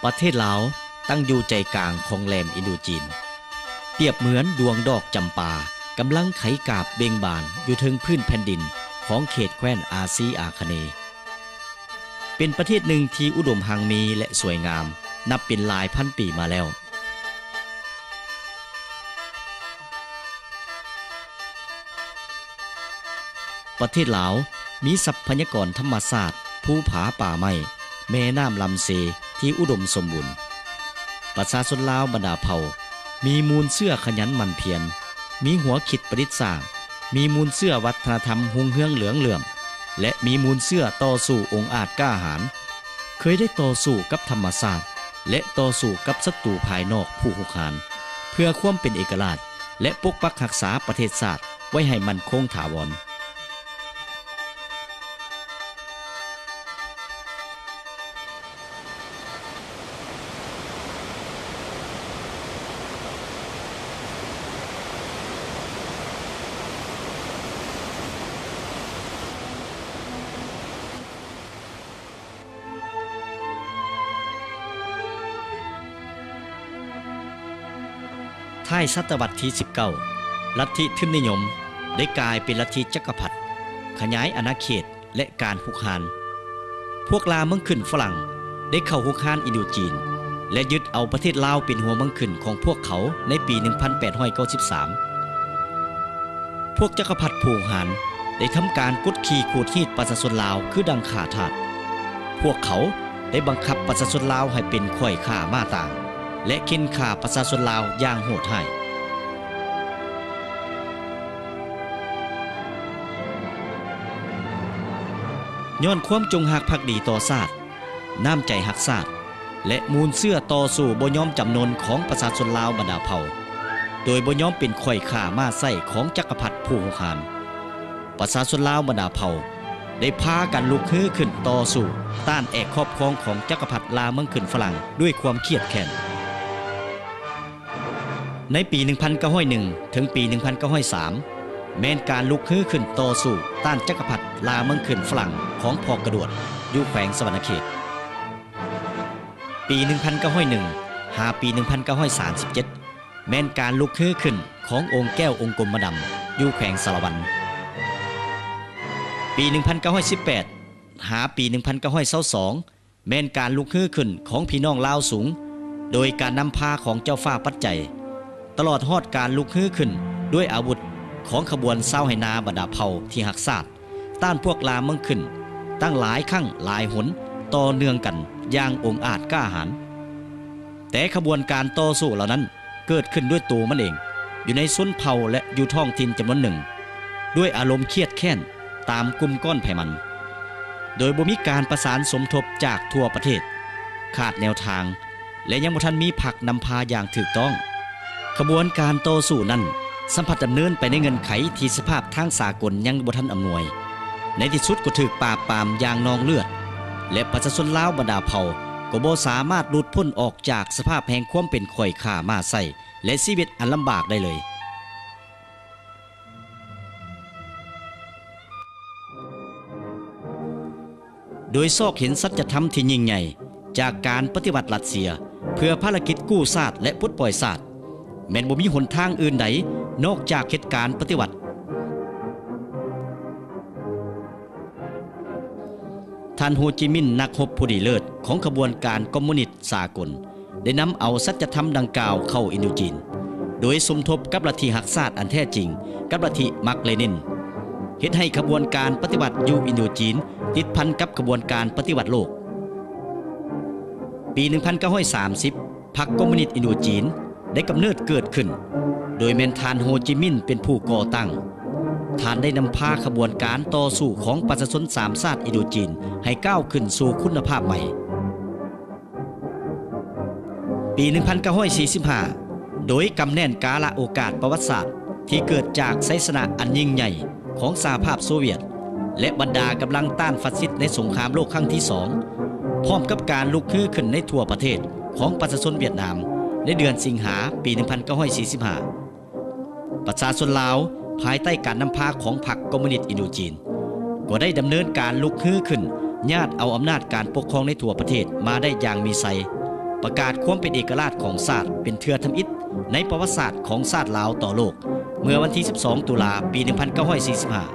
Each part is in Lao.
ປະເທດລາວຕັ້ງຢູ່ໃຈກາງຂອງແຫຼມອິນໂດຈີນ, ປຽບເໝືອນດວງດອກຈຳປາກຳລັງໄຂກາບເບັ່ງບານຢູ່ເທິງພື້ນແຜ່ນດິນຂອງເຂດແຄວ້ນອາຊີອາຄະເນ. ເປັນປະເທດໜຶ່ງທີ່ອຸດົມຮັ່ງມີ ແລະ ສວຍງາມ ນັບເປັນຫຼາຍພັນປີມາແລ້ວ. ປະເທດລາວມີຊັບພະຍາກອນທຳມະຊາດ, ພູຜາປ່າໄມ້, ແມ່ນ້ຳລຳເຊທີ່ອຸດົມສົມບູນ. ປະຊາຊົນລາວບັນດາເຜົ່າມີມູນເຊື້ອຂະຫຍັນໝັ່ນພຽນ, ມີຫົວຄິດປະດິດສ້າງ, ມີມູນເຊື້ອວັດທະນະທຳຮຸ່ງເຮືອງເຫຼືອງເຫຼື້ອມ ແລະ ມີມູນເຊື້ອຕໍ່ສູ້ອົງອາດກ້າຫານ, ເຄີຍໄດ້ຕໍ່ສູ້ກັບທຳມະຊາດ ແລະ ຕໍ່ສູ້ກັບສັດຕູພາຍນອກຜູ້ຮຸກຮານ ເພື່ອຄວາມເປັນເອກະລາດ ແລະ ປົກປັກຮັກສາປະເທດຊາດໄວ້ໃຫ້ໝັ້ນຄົງຖາວອນ. ທ້າຍສະຕະວັດທີສິບເກົ້າ, ລັດທິທຶນນິຍົມໄດ້ກາຍເປັນລັດທິຈັກກະພັດ, ຂະຫຍາຍອານາເຂດ ແລະ ການຮຸກຮານ. ພວກລ່າເມືອງຂຶ້ນຝຣັ່ງໄດ້ເຂົ້າຮຸກຮານອິນໂດຈີນ ແລະ ຍຶດເອົາປະເທດລາວເປັນຫົວເມືອງຂຶ້ນຂອງພວກເຂົາໃນປີໜຶ່ງພັນແປດຮ້ອຍເກົ້າສິບສາມ. ພວກຈັກກະພັດຜູ້ຮຸກຮານໄດ້ທຳການກົດຂີ່ຂູດຮີດປະຊາຊົນລາວຄືດັ່ງຂ້າທາດ. ພວກເຂົາໄດ້ບັງຄັບປະຊາຊົນລາວໃຫ້ເປັນຂ້ອຍຂ້າມ້າຕາງ ແລະ ເຂັ່ນຂ້າປະຊາຊົນລາວຢ່າງໂຫດຮ້າຍ. ຍ້ອນຄວາມຈົງຮັກພັກດີຕໍ່ຊາດ, ນ້ຳໃຈຮັກຊາດ ແລະ ມູນເຊື້ອຕໍ່ສູ້ບໍ່ຍອມຈຳນົນຂອງປະຊາຊົນລາວບັນດາເຜົ່າ, ໂດຍບໍ່ຍອມເປັນຂ້ອຍຂ້າມ້າໃຊ້ຂອງຈັກກະພັດຜູ້ຮຸກຮານ, ປະຊາຊົນລາວບັນດາເຜົ່າໄດ້ພາກັນລຸກຮືຂຶ້ນຕໍ່ສູ້ຕ້ານແອກຄອບຄອງຂອງຈັກກະພັດລ່າເມືອງຂຶ້ນຝຣັ່ງດ້ວຍຄວາມຄຽດແຄ້ນ. ໃນປີໜຶ່ງພັນເກົ້າຮ້ອຍໜຶ່ງ ເຖິງປີໜຶ່ງພັນເກົ້າຮ້ອຍສາມ ແມ່ນການລຸກຮືຂຶ້ນຕໍ່ສູ້ຕ້ານຈັກກະພັດລ່າເມືອງຂຶ້ນຝຣັ່ງຂອງພໍ່ກະດວດ ຢູ່ແຂວງສະຫວັນນະເຂດ. ປີໜຶ່ງພັນເກົ້າຮ້ອຍໜຶ່ງ ຫາປີໜຶ່ງພັນເກົ້າຮ້ອຍສາມສິບເຈັດ ແມ່ນການລຸກຮືຂຶ້ນຂອງອົງແກ້ວອົງກົມມະດຳ ຢູ່ແຂວງສາລະວັນ. ປີໜຶ່ງພັນເກົ້າຮ້ອຍສິບແປດ ຫາປີໜຶ່ງພັນເກົ້າຮ້ອຍຊາວສອງ ແມ່ນການລຸກຮືຂຶ້ນຂອງພີ່ນ້ອງລາວສູງ ໂດຍການນຳພາຂອງເຈົ້າຟ້າປັດໄຈ, ຕະຫຼອດຮອດການລຸກຮືຂຶ້ນດ້ວຍອາວຸດຂອງຂະບວນຊາວໄຮ່ນາບັນດາເຜົ່າທີ່ຮັກຊາດ ຕ້ານພວກລ່າເມືອງຂຶ້ນຕັ້ງຫຼາຍຄັ້ງຫຼາຍຫົນຕໍ່ເນື່ອງກັນຢ່າງອົງອາດກ້າຫານ. ແຕ່ຂະບວນການຕໍ່ສູ້ເຫຼົ່ານັ້ນ ເກີດຂຶ້ນດ້ວຍໂຕມັນເອງ ຢູ່ໃນຊົນເຜົ່າ ແລະ ຢູ່ທ້ອງຖິ່ນຈຳນວນໜຶ່ງ ດ້ວຍອາລົມຄຽດແຄ້ນຕາມກຸ່ມກ້ອນໃຜມັນ, ໂດຍບໍ່ມີການປະສານສົມທົບຈາກທົ່ວປະເທດ, ຂາດແນວທາງ ແລະ ຍັງບໍ່ທັນມີພັກນຳພາຢ່າງຖືກຕ້ອງ. ຂະບວນການຕໍ່ສູ້ນັ້ນ ສຳພັດດຳເນີນໄປໃນເງື່ອນໄຂທີ່ສະພາບທາງສາກົນຍັງບໍ່ທັນອຳນວຍ, ໃນທີ່ສຸດກໍຖືກປາບປາມຢ່າງນອງເລືອດ ແລະ ປະຊາຊົນລາວບັນດາເຜົ່າກໍບໍ່ສາມາດຫຼຸດພົ້ນອອກຈາກສະພາບແຫ່ງຄວາມເປັນຂ້ອຍຂ້າມ້າໃຊ້ ແລະ ຊີວິດອັນລຳບາກໄດ້ເລີຍ. ໂດຍຊອກເຫັນສັດຈະທຳທີ່ຍິ່ງໃຫຍ່ຈາກການປະຕິວັດລັດເຊຍ ເພື່ອພາລະກິດກູ້ຊາດ ແລະ ປົດປ່ອຍຊາດ, ແມ່ນບໍ່ມີຫົນທາງອື່ນໃດນອກຈາກເຮັດການປະຕິວັດ. ທ່ານ ໂຮຈິມິນ ນັກຮົບຜູ້ດີເລີດຂອງຂະບວນການຄອມມູນິດສາກົນ ໄດ້ນຳເອົາສັດຈະທຳດັ່ງກ່າວເຂົ້າອິນໂດຈີນ, ໂດຍສົມທົບກັບລັດທິຮັກຊາດອັນແທ້ຈິງ ກັບລັດທິມາກເລນິນ, ເຮັດໃຫ້ຂະບວນການປະຕິວັດຢູ່ອິນໂດຈີນຕິດພັນກັບຂະບວນການປະຕິວັດໂລກ. ປີໜຶ່ງພັນເກົ້າຮ້ອຍສາມສິບ ພັກຄອມມູນິດອິນໂດຈີນ ໄດ້ກຳເນີດເກີດຂຶ້ນ, ໂດຍແມ່ນທ່ານ ໂຮຈິມິນ ເປັນຜູ້ກໍ່ຕັ້ງ. ທ່ານໄດ້ນຳພາຂະບວນການຕໍ່ສູ້ຂອງປະຊາຊົນສາມຊາດອິນໂດຈີນໃຫ້ກ້າວຂຶ້ນສູ່ຄຸນນະພາບໃໝ່. ປີໜຶ່ງພັນເກົ້າຮ້ອຍສີ່ສິບຫ້າ ໂດຍກຳແໜ້ນກາລະໂອກາດປະຫວັດສາດທີ່ເກີດຈາກໄຊຊະນະອັນຍິ່ງໃຫຍ່ ຂອງສະຫະພາບໂຊວຽດ ແລະ ບັນດາກຳລັງຕ້ານຟາຊິດໃນສົງຄາມໂລກຄັ້ງທີສອງ ພ້ອມກັບການລຸກຮືຂຶ້ນໃນທົ່ວປະເທດຂອງປະຊາຊົນຫວຽດນາມໃນເດືອນສິງຫາ ປີໜຶ່ງພັນເກົ້າຮ້ອຍສີ່ສິບຫ້າ. ປະຊາຊົນລາວພາຍໃຕ້ການນຳພາຂອງພັກຄອມມູນິດອິນໂດຈີນ ກໍໄດ້ດຳເນີນການລຸກຮືຂຶ້ນຍາດເອົາອຳນາດການປົກຄອງໃນທົ່ວປະເທດມາໄດ້ຢ່າງມີໄຊ. ປ ປະກາດຄວາມເປັນເອກະລາດຂອງຊາດເປັນເທື່ອທຳອິດໃນປະຫວັດສາດຂອງຊາດລາວຕໍ່ໂລກ ເມື່ອວັນທີສິບສອງ ຕຸລາ ປີໜຶ່ງພັນເກົ້າຮ້ອຍສີ່ສິບຫ້າ.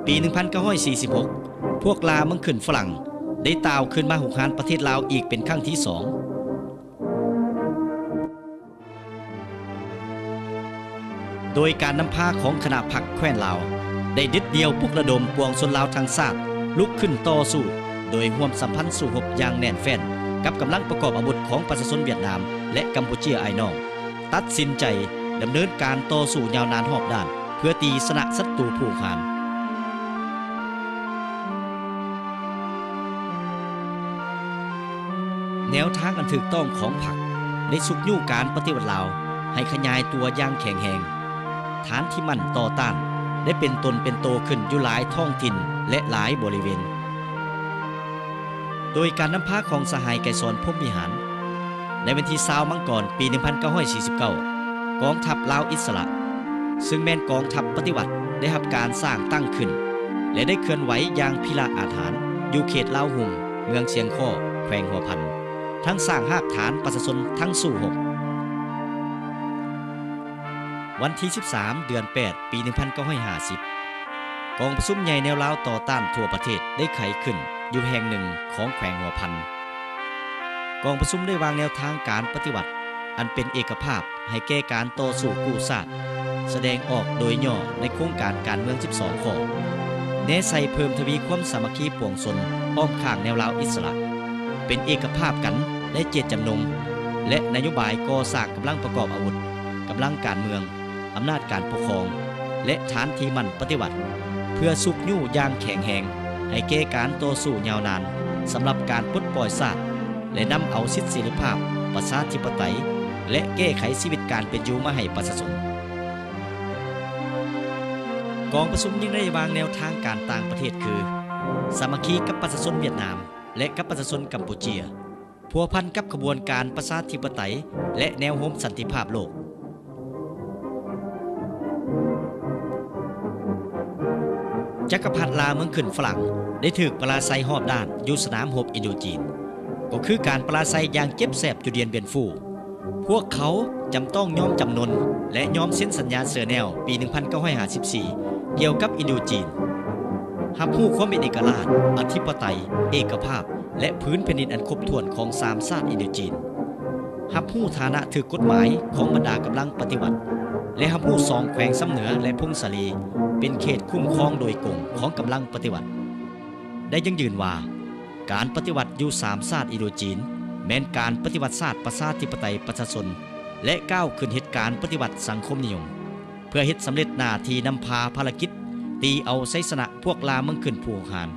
ປີໜຶ່ງພັນເກົ້າຮ້ອຍສີ່ສິບຫົກ ພວກລ່າເມືອງຂຶ້ນຝຣັ່ງໄດ້ຕ່າວຂຶ້ນມາຮຸກຮານປະເທດລາວອີກເປັນຄັ້ງທີສອງ. ໂດຍການນຳພາຂອງຄະນະພັກແຄວ້ນລາວ ໄດ້ດຶດດ່ຽວປຸກລະດົມປວງຊົນລາວທັງຊາດລຸກຂຶ້ນຕໍ່ສູ້ ໂດຍຮ່ວມສຳພັນສູ້ຮົບຢ່າງແໜ້ນແຟ້ນກັບກຳລັງປະກອບອາວຸດຂອງປະຊາຊົນຫວຽດນາມ ແລະ ກຳປູເຈຍອ້າຍນ້ອງ, ຕັດສິນໃຈດຳເນີນການຕໍ່ສູ້ຍາວນານຮອບດ້ານ ເພື່ອຕີຊະນະສັດຕູຜູ້ຮຸກຮານ. ແນວທາງອັນຖືກຕ້ອງຂອງພັກໄດ້ຊຸກຍູ້ການປະຕິວັດລາວໃຫ້ຂະຫຍາຍຕົວຢ່າງແຂງແຮງ. ຖານທີ່ໝັ້ນຕໍ່ຕ້ານໄດ້ເປັນຕົນເປັນໂຕຂຶ້ນຢູ່ຫຼາຍທ້ອງຖິ່ນ ແລະ ຫຼາຍບໍລິເວນ. ໂດຍການນຳພາຂອງສະຫາຍໄກສອນ ພົມວິຫານ, ໃນວັນທີຊາວ ມັງກອນ ປີໜຶ່ງພັນເກົ້າຮ້ອຍສີ່ສິບເກົ້າ ກອງທັບລາວອິດສະຫຼະ ຊຶ່ງແມ່ນກອງທັບປະຕິວັດ ໄດ້ຮັບການສ້າງຕັ້ງຂຶ້ນ ແລະ ໄດ້ເຄື່ອນໄຫວຢ່າງພິລະອາດຫານຢູ່ເຂດລາວຮຸ່ງ, ເມືອງຊຽງຄໍ້, ແຂວງຫົວພັນ, ທັງສ້າງຮາກຖານປະຊາຊົນທັງສູ້ຮົບ. ວັນທີສິບສາມ ເດືອນແປດ ປີໜຶ່ງພັນເກົ້າຮ້ອຍຫ້າສິບ ກອງປະຊຸມໃຫຍ່ແນວລາວຕໍ່ຕ້ານທົ່ວປະເທດໄດ້ໄຂຂຶ້ນຢູ່ແຫ່ງໜຶ່ງຂອງແຂວງຫົວພັນ. ກອງປະຊຸມໄດ້ວາງແນວທາງການປະຕິວັດອັນເປັນເອກະພາບໃຫ້ແກ່ການຕໍ່ສູ້ກູ້ຊາດ, ສະແດງອອກໂດຍຫຍໍ້ໃນໂຄງການການເມືອງສິບສອງຂໍ້, ແນໃສ່ເພີ່ມທະວີຄວາມສາມັກຄີປວງຊົນອ້ອມຂ້າງແນວລາວອິດສະຫຼະ, ເປັນເອກະພາບກັນໃນເຈດຈຳນົງ ແລະ ນະໂຍບາຍກໍ່ສ້າງກຳລັງປະກອບອາວຸດ, ກຳລັງການເມືອງ, ອຳນາດການປົກຄອງ ແລະ ຖານທີ່ໝັ້ນປະຕິວັດ ເພື່ອຊຸກຍູ້ຢ່າງແຂງແຮງໃຫ້ແກ່ການຕໍ່ສູ້ຍາວນານສຳລັບການປົດປ່ອຍຊາດ ແລະ ນຳເອົາສິດເສລີພາບ, ປະຊາທິປະໄຕ ແລະ ແກ້ໄຂຊີວິດການເປັນຢູ່ມາໃຫ້ປະຊາຊົນ. ກອງປະຊຸມຍັງໄດ້ວາງແນວທາງການຕ່າງປະເທດຄື ສາມັກຄີກັບປະຊາຊົນຫວຽດນາມ ແລະ ກັບປະຊາຊົນກຳປູເຈຍ, ພົວພັນກັບຂະບວນການປະຊາທິປະໄຕ ແລະ ແນວໂຮມສັນຕິພາບໂລກ. ຈັກກະພັດລ່າເມືອງຂຶ້ນຝຣັ່ງໄດ້ຖືກປະລາໄຊຮອບດ້ານຢູ່ສະໜາມຮົບອິນໂດຈີນ, ກໍຄືການປະລາໄຊຢ່າງເຈັບແສບຢູ່ດຽນບຽນຟູ. ພວກເຂົາຈຳຕ້ອງຍອມຈຳນົນ ແລະ ຍອມເຊັນສັນຍາເຊີແນວປີໜຶ່ງພັນເກົ້າຮ້ອຍຫ້າສິບສີ່ ກ່ຽວກັບອິນໂດຈີນ, ຮັບຮູ້ຄວາມເປັນເອກະລາດ, ອະທິປະໄຕ, ເອກະພາບ ແລະ ພື້ນແຜ່ນດິນອັນຄົບຖ້ວນຂອງສາມຊາດອິນໂດຈີນ, ຮັບຮູ້ຖານະຖືກກົດໝາຍຂອງບັນດາກຳລັງປະຕິວັດ ແລະ ຮັບຮູ້ສອງແຂວງຊຳເໜືອ ແລະ ຜົ້ງສາລີ ເປັນເຂດຄຸ້ມຄອງໂດຍກົງຂອງກຳລັງປະຕິວັດ. ໄດ້ຢັ້ງຢືນວ່າ ການປະຕິວັດຢູ່ສາມຊາດອິນໂດຈີນ ແມ່ນການປະຕິວັດຊາດປະຊາທິປະໄຕປະຊາຊົນ ແລະ ກ້າວຂຶ້ນເຮັດການປະຕິວັດສັງຄົມນິຍົມ ເພື່ອເຮັດສຳເລັດໜ້າທີ່ນຳພາພາລະກິດ ຕີເອົາໄຊຊະນະພວກລ່າເມືອງຂຶ້ນຜູ້ຮຸກຮານ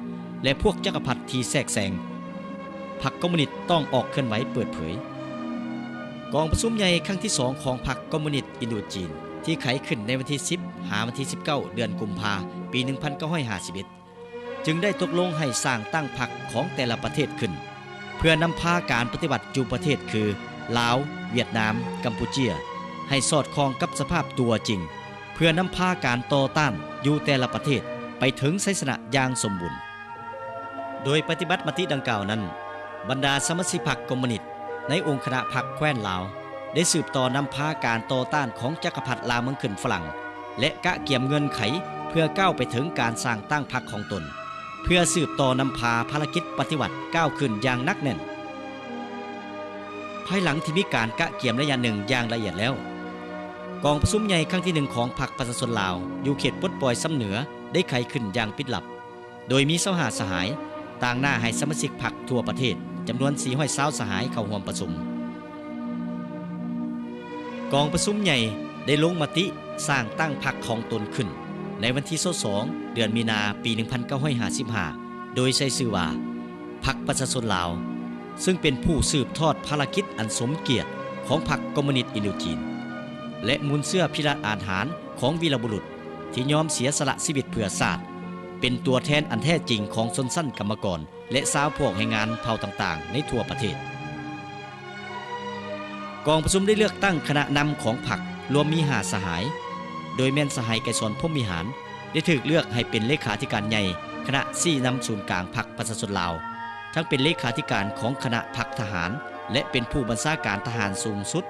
ແລະ ພວກຈັກກະພັດທີ່ແຊກແຊງ. ພັກຄອມມູນິດຕ້ອງອອກເຄື່ອນໄຫວເປີດເຜີຍ. ກອງປະຊຸມໃຫຍ່ຄັ້ງທີສອງຂອງພັກຄອມມູນິດອິນໂດຈີນ ທີ່ໄຂຂຶ້ນໃນວັນທີສິບ ຫາວັນທີສິບເກົ້າ ເດືອນກຸມພາ ປີໜຶ່ງພັນເກົ້າຮ້ອຍຫ້າສິບເອັດ ຈຶ່ງໄດ້ຕົກລົງໃຫ້ສ້າງຕັ້ງພັກຂອງແຕ່ລະປະເທດຂຶ້ນ ເພື່ອນຳພາການປະຕິວັດຢູ່ປະເທດຄື ລາວ, ຫວຽດນາມ, ກຳປູເຈຍ ໃຫ້ສອດຄ່ອງກັບສະພາບຕົວຈິງ ເພື່ອນຳພາການຕໍ່ຕ້ານຢູ່ແຕ່ລະປະເທດໄປເຖິງໄຊຊະນະຢ່າງສົມບູນ. ໂດຍປະຕິບັດມະຕິດັ່ງກ່າວນັ້ນ, ບັນດາສະມາຊິກພັກຄອມມູນິດໃນອົງຄະນະພັກແຄວ້ນລາວ ໄດ້ສືບຕໍ່ນຳພາການຕໍ່ຕ້ານຂອງຈັກກະພັດລ່າເມືອງຂຶ້ນຝຣັ່ງ ແລະ ກະກຽມເງື່ອນໄຂເພື່ອກ້າວໄປເຖິງການສ້າງຕັ້ງພັກຂອງຕົນ ເພື່ອສືບຕໍ່ນຳພາພາລະກິດປະຕິວັດກ້າວຂຶ້ນຢ່າງໜັກແໜ້ນ. ພາຍຫຼັງທີ່ມີການກະກຽມໄລຍະໜຶ່ງຢ່າງລະອຽດແລ້ວ, ກອງປະຊຸມໃຫຍ່ຄັ້ງທີໜຶ່ງຂອງພັກປະຊາຊົນລາວຢູ່ເຂດປົດປ່ອຍຊຳເໜືອໄດ້ໄຂຂຶ້ນຢ່າງປິດລັບ. ໂດຍມີຊາວຫ້າສະຫາຍ ຕາງໜ້າໃຫ້ສະມາຊິກພັກທົ່ວປະເທດຈຳນວນສີ່ຮ້ອຍຊາວສະຫາຍເຂົ້າຮ່ວມປະຊຸມ. ກອງປະຊຸມໃຫຍ່ໄດ້ລົງມະຕິສ້າງຕັ້ງພັກຂອງຕົນຂຶ້ນໃນວັນທີຊາວສອງ ເດືອນມີນາ ປີໜຶ່ງພັນເກົ້າຮ້ອຍຫ້າສິບຫ້າ ໂດຍໃຊ້ຊື່ວ່າ ພັກປະຊາຊົນລາວ, ຊຶ່ງເປັນຜູ້ສືບທອດພາລະກິດອັນສົມກຽດຂອງພັກຄອມມູນິດອິນໂດຈີນ ແລະ ມູນເຊື້ອພິລະອາດຫານຂອງວີລະບຸລຸດ ທີ່ຍອມເສຍສະຫຼະຊີວິດເພື່ອຊາດ, ເປັນຕົວແທນອັນແທ້ຈິງຂອງຊົນຊັ້ນກຳມະກອນ ແລະ ຊາວພວກແຮງງານເຜົ່າຕ່າງໆໃນທົ່ວປະເທດ. ກອງປະຊຸມໄດ້ເລືອກຕັ້ງຄະນະນຳຂອງພັກ ລວມມີຫ້າສະຫາຍ, ໂດຍແມ່ນສະຫາຍໄກສອນ ພົມວິຫານ ໄດ້ຖືກເລືອກໃຫ້ເປັນເລຂາທິການໃຫຍ່ຄະນະຊີ້ນຳສູນກາງພັກປະຊາຊົນລາວ ທັງເປັນເລຂາທິການຂອງຄະນະພັກທະຫານ ແລະ ເປັນຜູ້ບັນຊາການທະຫານສູງສຸດ.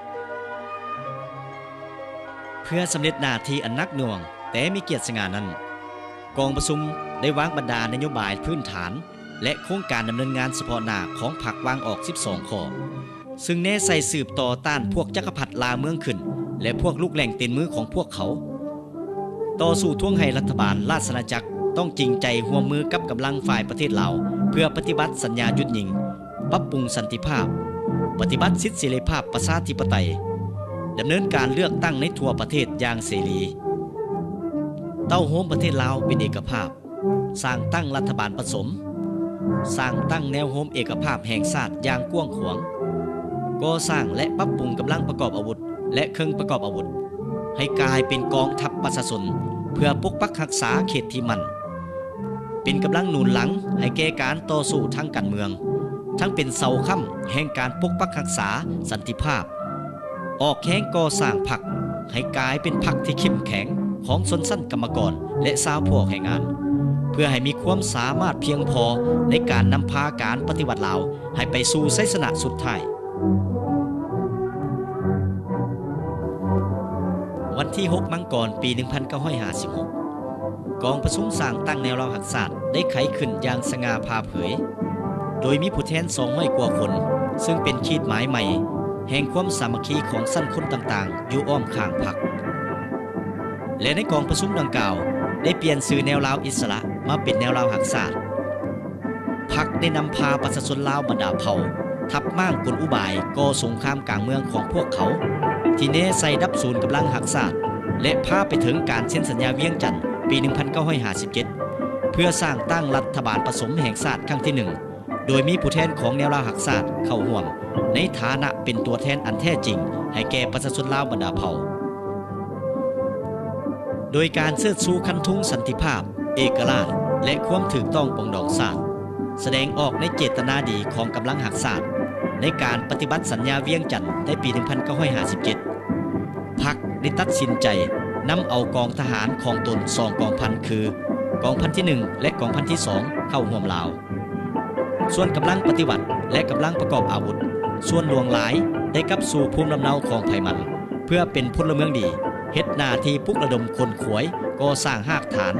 ເພື່ອສຳເລັດໜ້າທີ່ອັນໜັກໜ່ວງ ແຕ່ມີກຽດສະຫງ່ານັ້ນ, ກອງປະຊຸມໄດ້ວາງບັນດານະໂຍບາຍພື້ນຖານ ແລະ ໂຄງການດຳເນີນງານສະເພາະໜ້າຂອງພັກວາງອອກສິບສອງຂໍ້, ຊຶ່ງແນໃສ່ສືບຕໍ່ຕ້ານພວກຈັກກະພັດລ່າເມືອງຂຶ້ນ ແລະ ພວກລູກແຫຼ່ງຕີນມືຂອງພວກເຂົາ. ຕໍ່ສູ້ທວງໃຫ້ລັດຖະບານລາຊະອານາຈັກຕ້ອງຈິງໃຈຮ່ວມມືກັບກຳລັງຝ່າຍປະເທດລາວ ເພື່ອປະຕິບັດສັນຍາຢຸດຍິງ, ປັບປຸງສັນຕິພາບ, ປະຕິບັດສິດເສລີພາບປະຊາທິປະໄຕ, ດຳເນີນການເລືອກຕັ້ງໃນທົ່ວປະເທດຢ່າງເສລີ, ເຕົ້າໂຮມປະເທດລາວເປັນເອກະພາບ, ສ້າງຕັ້ງລັດຖະບານປະສົມ, ສ້າງຕັ້ງແນວໂຮມເອກະພາບແຫ່ງຊາດຢ່າງກວ້າງຂວາງ, ກໍ່ສ້າງ ແລະ ປັບປຸງກຳລັງປະກອບອາວຸດ ແລະ ເຄື່ອງປະກອບອາວຸດ ໃຫ້ກາຍເປັນກອງທັບປະຊາຊົນ ເພື່ອປົກປັກຮັກສາເຂດທີ່ໝັ້ນ, ເປັນກຳລັງໜູນຫຼັງໃຫ້ແກ່ການຕໍ່ສູ້ທາງການເມືອງ, ທັງເປັນເສົາຄ້ຳແຫ່ງການປົກປັກຮັກສາສັນຕິພາບ, ອອກແຮງກໍ່ສ້າງພັກໃຫ້ກາຍເປັນພັກທີ່ເຂັ້ມແຂງຂອງຊົນຊັ້ນກຳມະກອນ ແລະ ຊາວຜູ້ອອກແຮງງານ, ເພື່ອໃຫ້ມີຄວາມສາມາດພຽງພໍໃນການນຳພາການປະຕິວັດລາວໃຫ້ໄປສູ່ໄຊຊະນະສຸດທ້າຍ. ວັນທີຫົກ ມັງກອນ ປີໜຶ່ງພັນເກົ້າຮ້ອຍຫ້າສິບຫົກ ກອງປະຊຸມສ້າງຕັ້ງແນວລາວຮັກຊາດໄດ້ໄຂຂຶ້ນຢ່າງສະຫງ່າຜ່າເຜີຍ, ໂດຍມີຜູ້ແທນສອງຮ້ອຍກວ່າຄົນ, ຊຶ່ງເປັນຂີດໝາຍໃໝ່ແຫ່ງຄວາມສາມັກຄີຂອງຊັ້ນຄົນຕ່າງໆຢູ່ອ້ອມຂ້າງພັກ. ແລະ ໃນກອງປະຊຸມດັ່ງກ່າວ ໄດ້ປ່ຽນຊື່ແນວລາວອິດສະຫຼະມາເປັນແນວລາວຮັກຊາດ. ພັກໄດ້ນຳພາປະຊາຊົນລາວບັນດາເຜົ່າ ທັບມ້າງກົນອຸບາຍກໍ່ສົງຄາມກາງເມືອງຂອງພວກເຂົາ ທີ່ແນໃສ່ດັບສູນກຳລັງຮັກຊາດ ແລະ ພາໄປເຖິງການເຊັນສັນຍາວຽງຈັນປີໜຶ່ງພັນເກົ້າຮ້ອຍຫ້າສິບເຈັດ ເພື່ອສ້າງຕັ້ງລັດຖະບານປະສົມແຫ່ງຊາດຄັ້ງທີໜຶ່ງ ໂດຍມີຜູ້ແທນຂອງແນວລາວຮັກຊາດເຂົ້າຮ່ວມ ໃນຖານະເປັນຕົວແທນອັນແທ້ຈິງໃຫ້ແກ່ປະຊາຊົນລາວບັນດາເຜົ່າ. ໂດຍການເຊີດຊູຄັນທຸງສັນຕິພາບ, ເອກະລາດ ແລະ ຄວາມຖືກຕ້ອງປອງດອງຊາດ, ສະແດງອອກໃນເຈດຕະນາດີຂອງກຳລັງຮັກຊາດ ໃນການປະຕິບັດສັນຍາວຽງຈັນໃນປີໜຶ່ງພັນເກົ້າຮ້ອຍຫ້າສິບເຈັດ ພັກໄດ້ຕັດສິນໃຈນຳເອົາກອງທະຫານຂອງຕົນສອງກອງພັນ ຄື ກອງພັນທີໜຶ່ງ ແລະ ກອງພັນທີສອງ ເຂົ້າຮ່ວມລາວ. ສ່ວນກຳລັງປະຕິວັດ ແລະ ກຳລັງປະກອບອາວຸດ ສ່ວນຫຼວງຫຼາຍໄດ້ກັບສູ່ພູມລຳເນົາຂອງໃຜມັນ ເພື່ອເປັນພົນລະເມືອງດີ, ເຮັດໜ້າທີ່ປຸກລະດົມຂົນຂວາຍ, ກໍ່ສ້າງຮາກຖານ,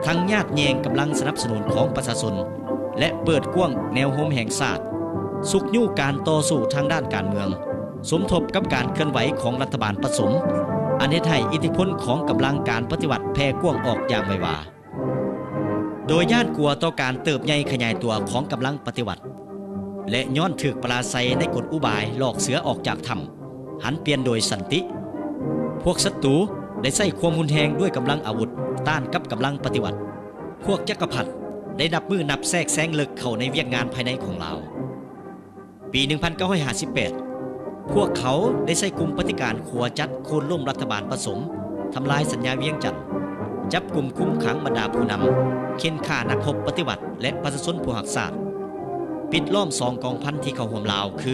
ທັງຍາດແຍ່ງກຳລັງສະໜັບສະໜູນຂອງປະຊາຊົນ ແລະ ເປີດກວ້າງແນວໂຮມແຫ່ງຊາດ, ຊຸກຍູ້ການຕໍ່ສູ້ທາງດ້ານການເມືອງ, ສົມທົບກັບການເຄື່ອນໄຫວຂອງລັດຖະບານປະສົມ, ອັນເຮັດໃຫ້ອິດທິພົນຂອງກຳລັງການປະຕິວັດແຜ່ກວ້າງອອກຢ່າງໄວວາ. ໂດຍຢ້ານກົວຕໍ່ການເຕີບໃຫຍ່ຂະຫຍາຍຕົວຂອງກຳລັງປະຕິວັດ ແລະ ຍ້ອນຖືກປະລາໄຊໃນກົນອຸບາຍຫຼອກເສືອອອກຈາກຖ້ຳ ຫັນປ່ຽນໂດຍສັນຕິ, ພວກສັດຕູໄດ້ໃຊ້ຄວາມຮຸນແຮງດ້ວຍກຳລັງອາວຸດຕ້ານກັບກຳລັງປະຕິວັດ. ພວກຈັກກະພັດໄດ້ນັບມື້ນັບແຊກແຊງເລິກເຂົ້າໃນວຽກງານພາຍໃນຂອງລາວ. ປີໜຶ່ງພັນເກົ້າຮ້ອຍຫ້າສິບແປດ ພວກເຂົາໄດ້ໃຊ້ກຸ່ມປະຕິການຂົວຈັດໂຄ່ນລົ້ມລັດຖະບານປະສົມ, ທຳລາຍສັນຍາວຽງຈັນ, ຈັບກຸມຄຸມຂັງບັນດາຜູ້ນຳ, ເຂັ່ນຂ້ານັກຮົບປະຕິວັດ ແລະ ປະຊາຊົນຜູ້ຮັກຊາດ, ປິດລ້ອມສອງກອງພັນທີ່ເຂົ້າຮ່ວມລາວ ຄື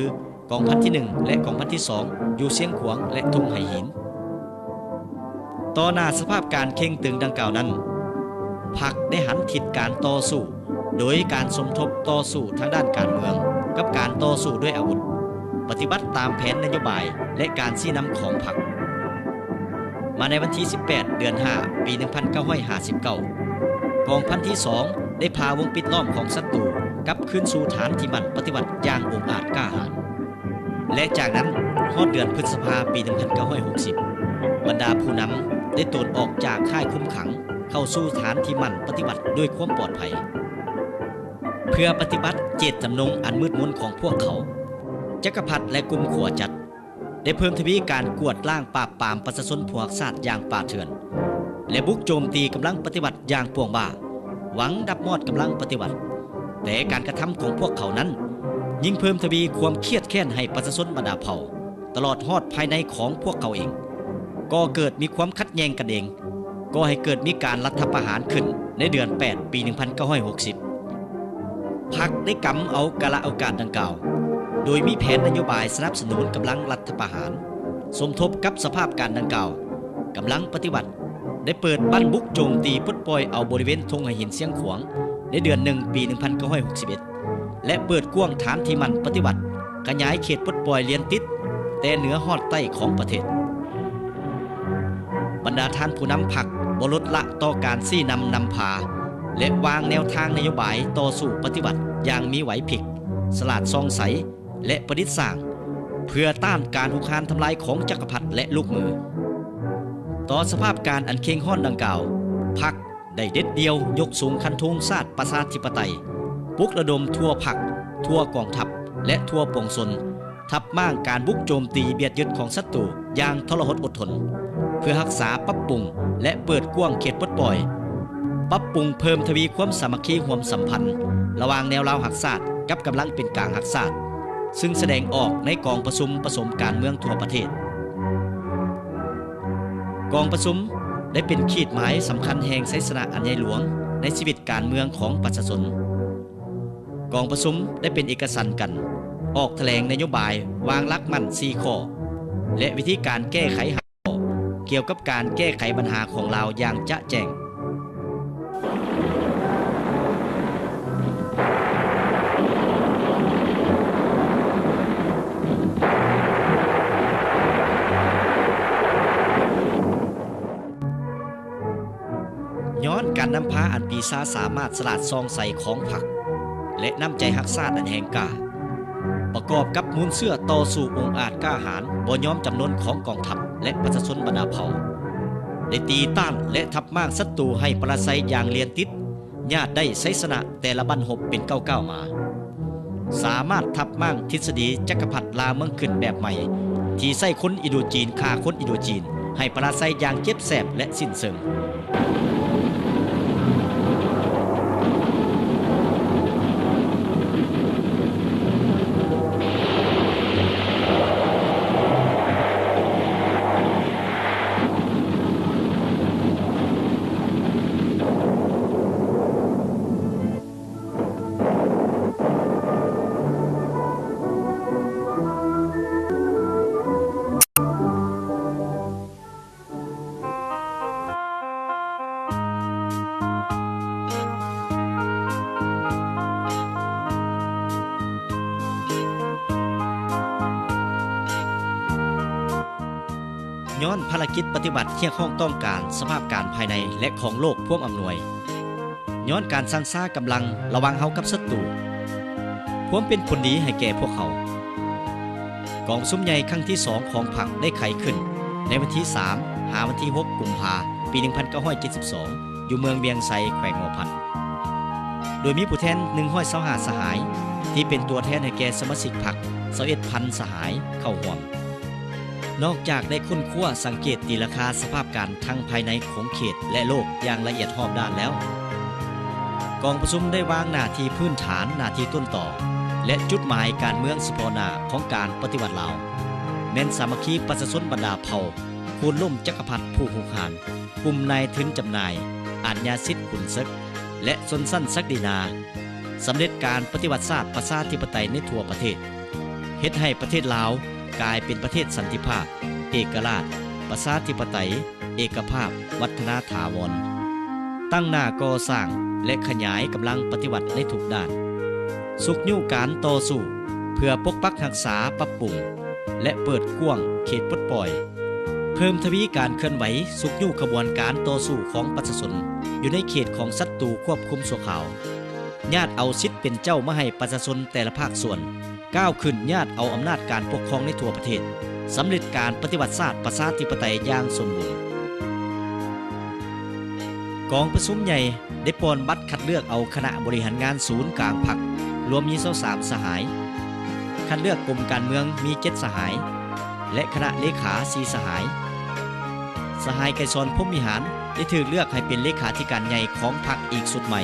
ກອງພັນທີໜຶ່ງ ແລະ ກອງພັນທີສອງ ຢູ່ຊຽງຂວາງ ແລະ ທົ່ງໄຫຫີນ. ຕໍ່ໜ້າສະພາບການເຄັ່ງຕຶງດັ່ງກ່າວນັ້ນ, ພັກໄດ້ຫັນທິດການຕໍ່ສູ້ ໂດຍການສົມທົບຕໍ່ສູ້ທາງດ້ານການເມືອງ ກັບການຕໍ່ສູ້ດ້ວຍອາວຸດ, ປະຕິບັດຕາມແຜນນະໂຍບາຍ ແລະ ການຊີ້ນຳຂອງພັກ. ມາໃນວັນທີສິບແປດ ເດືອນຫ້າ ປີໜຶ່ງພັນເກົ້າຮ້ອຍຫ້າສິບເກົ້າ ກອງພັນທີສອງ ໄດ້ຜ່າວົງປິດລ້ອມຂອງສັດຕູກັບຄືນສູ່ຖານທີ່ໝັ້ນປະຕິວັດຢ່າງອົງອາດກ້າຫານ. ແລະ ຈາກນັ້ນຮອດເດືອນພຶດສະພາ ປີໜຶ່ງພັນເກົ້າຮ້ອຍຫົກສິບ ບັນດາຜູ້ນຳໄດ້ໂຕນອອກຈາກຄ້າຍຄຸມຂັງ ເຂົ້າສູ່ຖານທີ່ໝັ້ນປະຕິວັດດ້ວຍຄວາມປອດໄພ. ເພື່ອປະຕິບັດເຈດຈຳນົງອັນມືດມົນຂອງພວກເຂົາ, ຈັກກະພັດ ແລະ ກຸ່ມຂົວຈັດ ໄດ້ເພີ່ມທະວີການກວາດລ້າງປາບປາມປະຊາຊົນຜູ້ຮັກຊາດຢ່າງປ່າເຖື່ອນ ແລະ ບຸກໂຈມຕີກຳລັງປະຕິວັດຢ່າງປວງບ້າ, ຫວັງດັບມອດກຳລັງປະຕິວັດ. ແຕ່ການກະທຳຂອງພວກເຂົານັ້ນ ຍິ່ງເພີ່ມທະວີຄວາມຄຽດແຄ້ນໃຫ້ປະຊາຊົນບັນດາເຜົ່າ, ຕະຫຼອດຮອດພາຍໃນຂອງພວກເຂົາເອງ, ກໍເກີດມີຄວາມຂັດແຍ່ງກັນເອງ, ກໍໃຫ້ເກີດມີການລັດຖະປະຫານຂຶ້ນໃນເດືອນແປດ ປີໜຶ່ງພັນເກົ້າຮ້ອຍຫົກສິບ. ພັກໄດ້ກຳເອົາກາລະໂອກາດດັ່ງກ່າວ, ໂດຍມີແຜນນະໂຍບາຍສະໜັບສະໜູນກຳລັງລັດຖະປະຫານ, ສົມທົບກັບສະພາບການດັ່ງກ່າວ, ກຳລັງປະຕິວັດໄດ້ເປີດບັ້ນບຸກໂຈມຕີປົດປ່ອຍເອົາບໍລິເວນທົ່ງໄຫຫີນຊຽງຂວາງ ໃນເດືອນໜຶ່ງ ປີໜຶ່ງພັນເກົ້າຮ້ອຍຫົກສິບເອັດ. ແລະ ເປີດກວ້າງຖານທີ່ໝັ້ນປະຕິວັດ, ຂະຫຍາຍເຂດປົດປ່ອຍລຽນຕິດແຕ່ເໜືອຮອດໃຕ້ຂອງປະເທດ. ບັນດາທ່ານຜູ້ນຳພັກບໍ່ລົດລະຕໍ່ການຊີ້ນຳນຳພາ ແລະ ວາງແນວທາງນະໂຍບາຍຕໍ່ສູ້ປະຕິວັດຢ່າງມີໄຫວພິກ, ສະຫຼາດສ່ອງໃສ ແລະ ປະດິດສ້າງ ເພື່ອຕ້ານການຮຸກຮານທຳລາຍຂອງຈັກກະພັດ ແລະ ລູກມື. ຕໍ່ສະພາບການອັນເຄັ່ງຮ້ອນດັ່ງກ່າວ, ພັກໄດ້ເດັດດ່ຽວຍົກສູງຄັນທຸງຊາດປະຊາທິປະໄຕ, ປຸກລະດົມທົ່ວພັກ, ທົ່ວກອງທັບ ແລະ ທົ່ວປວງຊົນ ທັບມ້າງການບຸກໂຈມຕີບຽດຍຶດຂອງສັດຕູຢ່າງທໍລະຫົດອົດທົນ, ເພື່ອຮັກສາ, ປັບປຸງ ແລະ ເປີດກວ້າງເຂດປົດປ່ອຍ, ປັບປຸງເພີ່ມທະວີຄວາມສາມັກຄີຮ່ວມສຳພັນລະຫວ່າງແນວລາວຮັກຊາດກັບກຳລັງເປັນກາງຮັກຊາດ, ຊຶ່ງສະແດງອອກໃນກອງປະຊຸມປະສົມການເມືອງທົ່ວປະເທດ. ກອງປະຊຸມໄດ້ເປັນຂີດໝາຍສຳຄັນແຫ່ງໄຊຊະນະອັນໃຫຍ່ຫຼວງໃນຊີວິດການເມືອງຂອງປະຊາຊົນ. ກອງປະຊຸມໄດ້ເປັນເອກະສັນກັນ ອອກຖະແຫຼງນະໂຍບາຍ, ວາງຫຼັກໝັ້ນສີ່ຂໍ້ ແລະ ວິທີການແກ້ໄຂຫ້າຂໍ້ ກ່ຽວກັບການແກ້ໄຂບັນຫາຂອງລາວຢ່າງຈະແຈ້ງ. ຍ້ອນການນຳພາອັນປີຊາສາມາດສະຫຼາດສ່ອງໃສຂອງພັກ ແລະ ນ້ຳໃຈຮັກຊາດອັນແຮງກ້າ, ປະກອບກັບມູນເຊື້ອຕໍ່ສູ້ອົງອາດກ້າຫານບໍ່ຍອມຈຳນົນຂອງກອງທັບ ແລະ ປະຊາຊົນບັນດາເຜົ່າ ໄດ້ຕີຕ້ານ ແລະ ທັບມ້າງສັດຕູໃຫ້ປະລາໄຊຢ່າງລຽນຕິດ, ຍາດໄດ້ໄຊຊະນະແຕ່ລະບັ້ນຮົບເປັນກ້າວໆມາ. ສາມາດທັບມ້າງທິດສະດີຈັກກະພັດລ່າເມືອງຂຶ້ນແບບໃໝ່ ທີ່ໃຊ້ຄົນອິນໂດຈີນຂ້າຄົນອິນໂດຈີນ ໃຫ້ປະລາໄຊຢ່າງເຈັບແສບ ແລະ ສິ້ນເຊີງ. ຍ້ອນພາລະກິດປະຕິວັດຮຽກຮ້ອງຕ້ອງການສະພາບການພາຍໃນ ແລະ ຂອງໂລກພວມອຳນວຍ, ຍ້ອນການຊັ່ງຊາກຳລັງລະຫວ່າງເຮົາກັບສັດຕູ ພວມເປັນຜົນດີໃຫ້ແກ່ພວກເຮົາ. ກອງປະຊຸມໃຫຍ່ຄັ້ງທີສອງຂອງພັກໄດ້ໄຂຂຶ້ນໃນວັນທີສາມ ຫາວັນທີຫົກ ກຸມພາ ປີໜຶ່ງພັນເກົ້າຮ້ອຍເຈັດສິບສອງ ຢູ່ເມືອງວຽງໄຊ ແຂວງຫົວພັນ ໂດຍມີຜູ້ແທນໜຶ່ງຮ້ອຍຊາວຫ້າສະຫາຍ ທີ່ເປັນຕົວແທນໃຫ້ແກ່ສະມາຊິກພັກຊາວເອັດພັນສະຫາຍເຂົ້າຮ່ວມ. ນອກຈາກໄດ້ຄົ້ນຄວ້າສັງເກດຕີລາຄາສະພາບການທັງພາຍໃນຂອງເຂດ ແລະ ໂລກຢ່າງລະອຽດຮອບດ້ານແລ້ວ, ກອງປະຊຸມໄດ້ວາງໜ້າທີ່ພື້ນຖານ, ໜ້າທີ່ຕົ້ນຕໍ ແລະ ຈຸດໝາຍການເມືອງສະເພາະໜ້າຂອງການປະຕິວັດລາວ ແມ່ນສາມັກຄີປະຊາຊົນບັນດາເຜົ່າ, ໂຄ່ນລົ້ມຈັກກະພັດຜູ້ຮຸກຮານ, ກຸ່ມນາຍທຶນຈຳໜ່າຍ, ອາດຍາສິດຂຸນເສິກ ແລະ ຊົນຊັ້ນສັກດີນາ, ສຳເລັດການປະຕິວັດຊາດປະຊາທິປະໄຕໃນທົ່ວປະເທດ, ເຮັດໃຫ້ປະເທດລາວກາຍເປັນປະເທດສັນຕິພາບ, ເອກະລາດ, ປະຊາທິປະໄຕ, ເອກະພາບ, ວັດທະນາຖາວອນ, ຕັ້ງໜ້າກໍ່ສ້າງ ແລະ ຂະຫຍາຍກຳລັງປະຕິວັດໃນທຸກດ້ານ, ຊຸກຍູ້ການຕໍ່ສູ້ເພື່ອປົກປັກຮັກສາ, ປັບປຸງ ແລະ ເປີດກວ້າງເຂດປົດປ່ອຍ, ເພີ່ມທະວີການເຄື່ອນໄຫວຊຸກຍູ້ຂະບວນການຕໍ່ສູ້ຂອງປະຊາຊົນຢູ່ໃນເຂດຂອງສັດຕູຄວບຄຸມຊົ່ວຄາວ, ຍາດເອົາສິດເປັນເຈົ້າມາໃຫ້ປະຊາຊົນແຕ່ລະພາກສ່ວນ, ກ້າວຂຶ້ນຍາດເອົາອຳນາດການປົກຄອງໃນທົ່ວປະເທດ, ສຳເລັດການປະຕິວັດຊາດປະຊາທິປະໄຕຢ່າງສົມບູນ. ກອງປະຊຸມໃຫຍ່ ໄດ້ປ່ອນບັດຄັດເລືອກເອົາຄະນະບໍລິຫານງານສູນກາງພັກ ລວມມີຊາວສາມສະຫາຍ, ຄັດເລືອກກົມການເມືອງມີເຈັດສະຫາຍ ແລະ ຄະນະເລຂາສີ່ສະຫາຍ. ສະຫາຍ ໄກສອນ ພົມວິຫານ ໄດ້ຖືກເລືອກໃຫ້ເປັນເລຂາທິການໃຫຍ່ຂອງພັກອີກຊຸດໃໝ່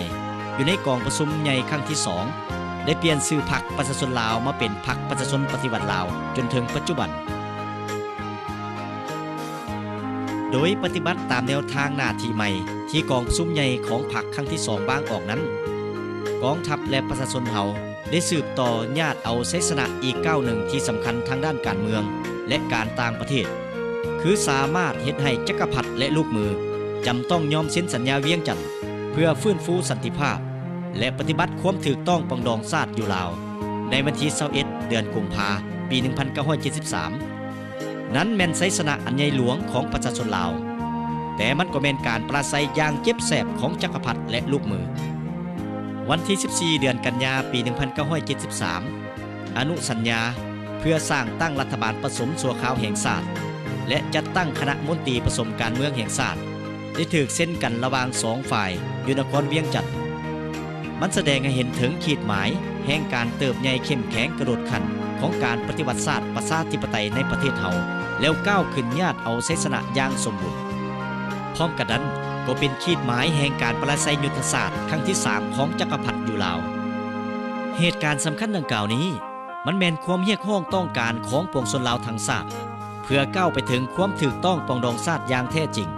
ຢູ່ໃນກອງປະຊຸມໃຫຍ່ຄັ້ງທີສອງ, ໄດ້ປ່ຽນຊື່ພັກປະຊາຊົນລາວມາເປັນພັກປະຊາຊົນປະຕິວັດລາວ ຈົນເຖິງປັດຈຸບັນ. ໂດຍປະຕິບັດຕາມແນວທາງໜ້າທີ່ໃໝ່ທີ່ກອງປະຊຸມໃຫຍ່ຂອງພັກຄັ້ງທີສອງວາງອອກນັ້ນ, ກອງທັບ ແລະ ປະຊາຊົນເຮົາໄດ້ສືບຕໍ່ຍາດເອົາໄຊຊະນະອີກກ້າວໜຶ່ງທີ່ສຳຄັນທາງດ້ານການເມືອງ ແລະ ການຕ່າງປະເທດ, ຄືສາມາດເຮັດໃຫ້ຈັກກະພັດ ແລະ ລູກມື ຈຳຕ້ອງຍອມເຊັນສັນຍາວຽງຈັນ ເພື່ອຟື້ນຟູສັນຕິພາບ ແລະ ປະຕິບັດຄວາມຖືກຕ້ອງປອງດອງຊາດຢູ່ລາວ ໃນວັນທີຊາວເອັດ ເດືອນກຸມພາ ປີໜຶ່ງພັນເກົ້າຮ້ອຍເຈັດສິບສາມ ນັ້ນແມ່ນໄຊຊະນະອັນໃຫຍ່ຫຼວງຂອງປະຊາຊົນລາວ, ແຕ່ມັນກໍແມ່ນການປະລາໄຊຢ່າງເຈັບແສບຂອງຈັກກະພັດ ແລະ ລູກມື. ວັນທີສິບສີ່ ເດືອນກັນຍາ ປີໜຶ່ງພັນເກົ້າຮ້ອຍເຈັດສິບສາມ ອະນຸສັນຍາເພື່ອສ້າງຕັ້ງລັດຖະບານປະສົມຊົ່ວຄາວແຫ່ງຊາດ ແລະ ຈັດຕັ້ງຄະນະມົນຕີປະສົມການເມືອງແຫ່ງຊາດ ໄດ້ຖືກເຊັນກັນລະຫວ່າງສອງຝ່າຍຢູ່ນະຄອນວຽງຈັນ. ມັນສະແດງໃຫ້ເຫັນເຖິງຂີດໝາຍແຫ່ງການເຕີບໃຫຍ່ເຂັ້ມແຂງກະໂດດຂັ້ນຂອງການປະຕິວັດຊາດປະຊາທິປະໄຕໃນປະເທດເຮົາ ແລ້ວກ້າວຂຶ້ນຍາດເອົາໄຊຊະນະຢ່າງສົມບູນ. ພ້ອມກັນນັ້ນກໍເປັນຂີດໝາຍແຫ່ງການປະລາໄຊຍຸດທະສາດຄັ້ງທີສາມຂອງຈັກກະພັດຢູ່ລາວ. ເຫດການສຳຄັນດັ່ງກ່າວນີ້ ມັນແມ່ນຄວາມຮຽກຮ້ອງຕ້ອງການຂອງປວງຊົນລາວທັງຊາດ ເພື່ອກ້າວໄປເຖິງຄວາມຖືກຕ້ອງປອງດອງຊາດຢ່າງແທ້ຈິງ,